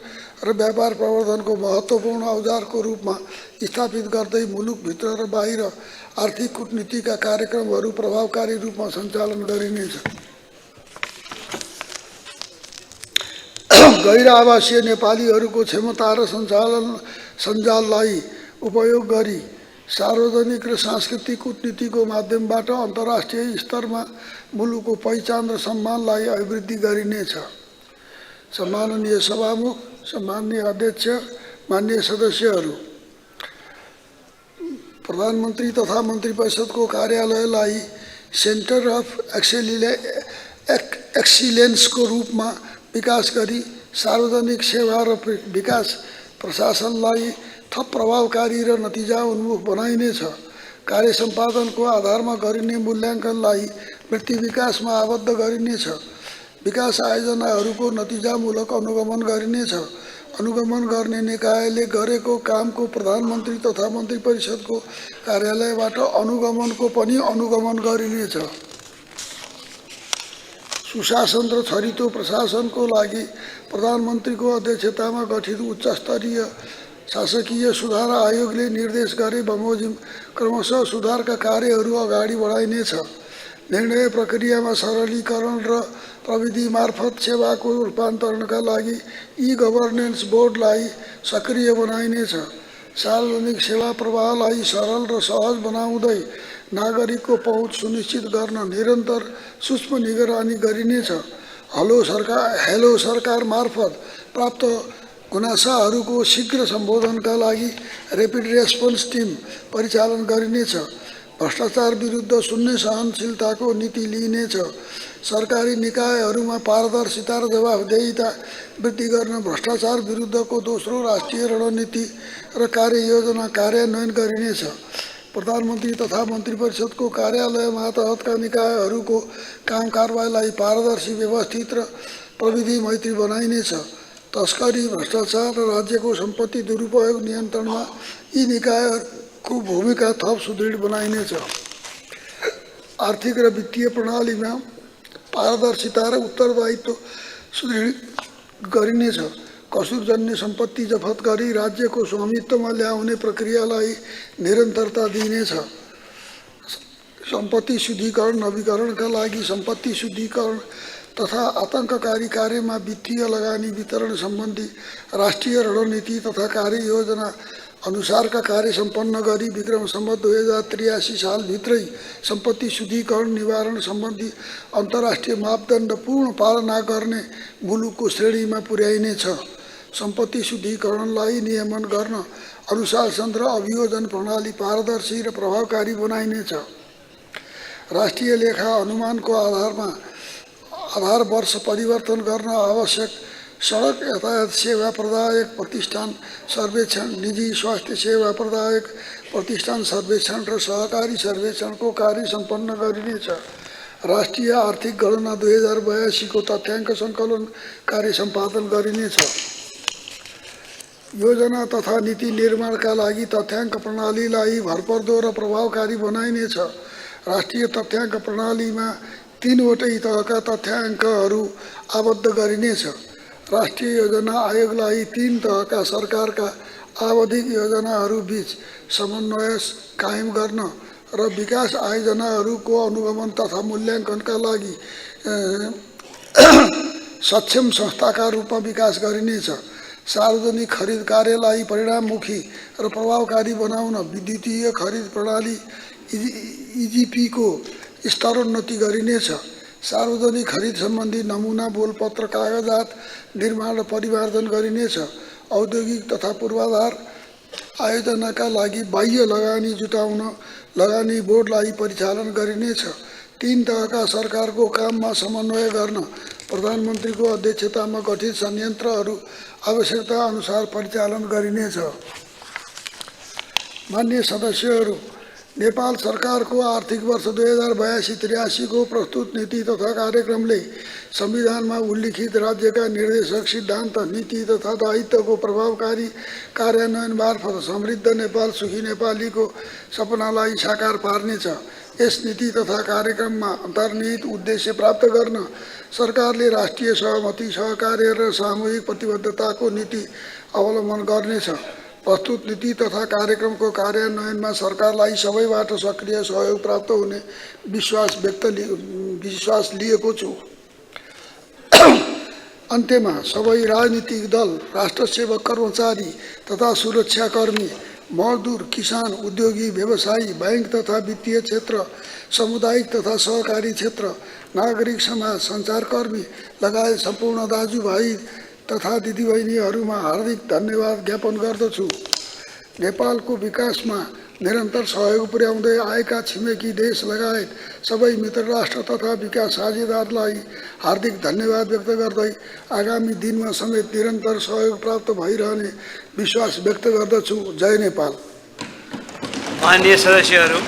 र व्यापार प्रवर्धनको महत्त्वपूर्ण औजारको रूपमा स्थापित गर्दै मुलुकभित्र र बाहिर आर्थिक कूटनीतिका कार्यक्रमहरू प्रभावकारी रूपमा सञ्चालन गरिनेछ। गैर आवासीय नेपालीहरूको क्षमता र सञ्जाललाई उपयोग गरी सार्वजनिक र सांस्कृतिक कूटनीतिको माध्यमबाट अन्तर्राष्ट्रिय स्तरमा मुलुकको पहिचान र सम्मानलाई अभिवृद्धि गरिनेछ। सम्माननीय सभामुख, सम्माननीय अध्यक्ष, माननीय सदस्यहरू, प्रधानमन्त्री तथा मन्त्री परिषदको कार्यालयलाई सेन्टर अफ एक्सिलेन्सको रूपमा विकास गरी सार्वजनिक सेवा र विकास प्रशासनलाई थप प्रभावकारी र नतिजा उन्मुख बनाइनेछ। कार्य सम्पादनको आधारमा गरिने मूल्याङ्कनलाई वृत्ति विकासमा आबद्ध गरिनेछ। विकास आयोजनाहरूको नतिजामूलक अनुगमन गरिनेछ। अनुगमन गर्ने निकायले गरेको कामको प्रधानमन्त्री तथा मन्त्री परिषदको कार्यालयबाट अनुगमनको पनि अनुगमन गरिनेछ। सुशासन र छरितो प्रशासनको लागि प्रधानमन्त्रीको अध्यक्षतामा गठित उच्चस्तरीय शासकीय सुधार आयोगले निर्देश गरे बमोजिम क्रमशः सुधारका कार्यहरू अगाडि बढाइनेछ। निर्णय प्रक्रियामा सरलीकरण र प्रविधि मार्फत सेवाको रूपान्तरणका लागि ई-गभर्नेन्स बोर्डलाई सक्रिय बनाइनेछ। सार्वजनिक सेवा प्रवाहलाई सरल र सहज बनाउँदै नागरिकको पहुँच सुनिश्चित गर्न निरन्तर सूक्ष्म निगरानी गरिनेछ। हेलो सरकार मार्फत प्राप्त गुनासाहरूको शीघ्र सम्बोधनका लागि ऱ्यापिड रेस्पोन्स टिम परिचालन गरिनेछ। भ्रष्टाचार विरुद्ध शून्य सहनशीलताको नीति लिइनेछ। सरकारी निकायहरूमा पारदर्शिता र जवाफदेहिता वृद्धि गर्न भ्रष्टाचार विरुद्धको दोस्रो राष्ट्रिय रणनीति र कार्ययोजना कार्यान्वयन गरिनेछ। प्रधानमन्त्री तथा मन्त्री परिषदको कार्यालय मातहतका निकायहरूको काम कारबाहीलाई पारदर्शी, व्यवस्थित र प्रविधि मैत्री बनाइनेछ। तस्करी, भ्रष्टाचार र राज्यको सम्पत्ति दुरुपयोग नियन्त्रणमा यी निकायहरूको भूमिका थप सुदृढ बनाइनेछ। आर्थिक र वित्तीय प्रणालीमा पारदर्शिता र उत्तरदायित्व सुदृढ गरिनेछ। कसुरजन्य सम्पत्ति जफत गरी राज्यको स्वामित्वमा ल्याउने प्रक्रियालाई निरन्तरता दिइनेछ। सम्पत्ति शुद्धिकरण नवीकरणका लागि सम्पत्ति शुद्धिकरण तथा आतंककारी कार्यमा वित्तीय लगानी वितरण सम्बन्धी राष्ट्रिय रणनीति तथा कार्ययोजना अनुसारका कार्य सम्पन्न गरी विक्रम सम्वत 2083 सालभित्रै सम्पत्ति शुद्धिकरण निवारण सम्बन्धी अन्तर्राष्ट्रिय मापदण्ड पूर्ण पालना गर्ने मुलुकको श्रेणीमा पुर्याइनेछ। सम्पत्ति शुद्धिकरणलाई नियमन गर्न अनुशासन र अभियोजन प्रणाली पारदर्शी र प्रभावकारी बनाइनेछ। राष्ट्रिय लेखा अनुमानको आधार वर्ष परिवर्तन गर्न आवश्यक सडक यातायात सेवा प्रदायक प्रतिष्ठान सर्वेक्षण, निजी स्वास्थ्य सेवा प्रदायक प्रतिष्ठान सर्वेक्षण र सहकारी सर्वेक्षणको कार्य सम्पन्न गरिनेछ। राष्ट्रिय आर्थिक गणना 2082 को तथ्याङ्क सङ्कलन कार्य सम्पादन गरिनेछ। योजना तथा नीति निर्माणका लागि तथ्याङ्क प्रणालीलाई भरपर्दो र प्रभावकारी बनाइनेछ। राष्ट्रिय तथ्याङ्क प्रणालीमा 3 वटै तहका तथ्याङ्कहरू आबद्ध गरिनेछ। राष्ट्रिय योजना आयोगलाई 3 तहका सरकारका आवधिक योजनाहरू बीच समन्वय कायम गर्न र विकास आयोजनाहरूको अनुगमन तथा मूल्याङ्कनका लागि सक्षम संस्थाका रूपमा विकास गरिनेछ। सार्वजनिक खरिद कार्यलाई परिणाममुखी र प्रभावकारी बनाउन विद्युतीय खरिद प्रणाली इजिपी को स्तरोन्नति गरिनेछ। सार्वजनिक खरिद सम्बन्धी नमुना बोलपत्र कागजात निर्माण र परिमार्जन गरिनेछ। औद्योगिक तथा पूर्वाधार आयोजनाका लागि बाह्य लगानी जुटाउन लगानी बोर्डलाई परिचालन गरिनेछ। 3 तहका सरकारको काममा समन्वय गर्न प्रधानमन्त्रीको अध्यक्षतामा गठित संयन्त्रहरू आवश्यकता अनुसार परिचालन गरिनेछ। माननीय सदस्यहरू, नेपाल सरकारको आर्थिक वर्ष 2082-83 को प्रस्तुत नीति तथा कार्यक्रमले संविधानमा उल्लिखित राज्यका निर्देशक सिद्धान्त, नीति तथा दायित्वको प्रभावकारी कार्यान्वयन मार्फत समृद्ध नेपाल, सुखी नेपालीको सपनालाई साकार पार्नेछ। यस नीति तथा कार्यक्रममा अन्तर्निहित उद्देश्य प्राप्त गर्न सरकारले राष्ट्रिय सहमति, सहकार्य र सामूहिक प्रतिबद्धताको नीति अवलम्बन गर्नेछ। प्रस्तुत नीति तथा कार्यक्रमको कार्यान्वयनमा सरकारलाई सबैबाट सक्रिय सहयोग प्राप्त हुने विश्वास लिएको छु। अन्त्यमा सबै राजनीतिक दल, राष्ट्र सेवक, कर्मचारी तथा सुरक्षाकर्मी, मजदुर, किसान, उद्योगी, व्यवसायी, बैंक तथा वित्तीय क्षेत्र, सामुदायिक तथा सहकारी क्षेत्र, नागरिक समाज, सञ्चारकर्मी लगायत सम्पूर्ण दाजुभाइ तथा दिदीबहिनीहरूमा हार्दिक धन्यवाद ज्ञापन गर्दछु। नेपालको विकासमा निरन्तर सहयोग पुर्याउँदै आएका छिमेकी देश लगायत सबै मित्र राष्ट्र तथा विकास साझेदारलाई हार्दिक धन्यवाद व्यक्त गर्दै आगामी दिनमा समेत निरन्तर सहयोग प्राप्त भइरहने विश्वास व्यक्त गर्दछु। जय नेपाल। माननीय सदस्यहरू,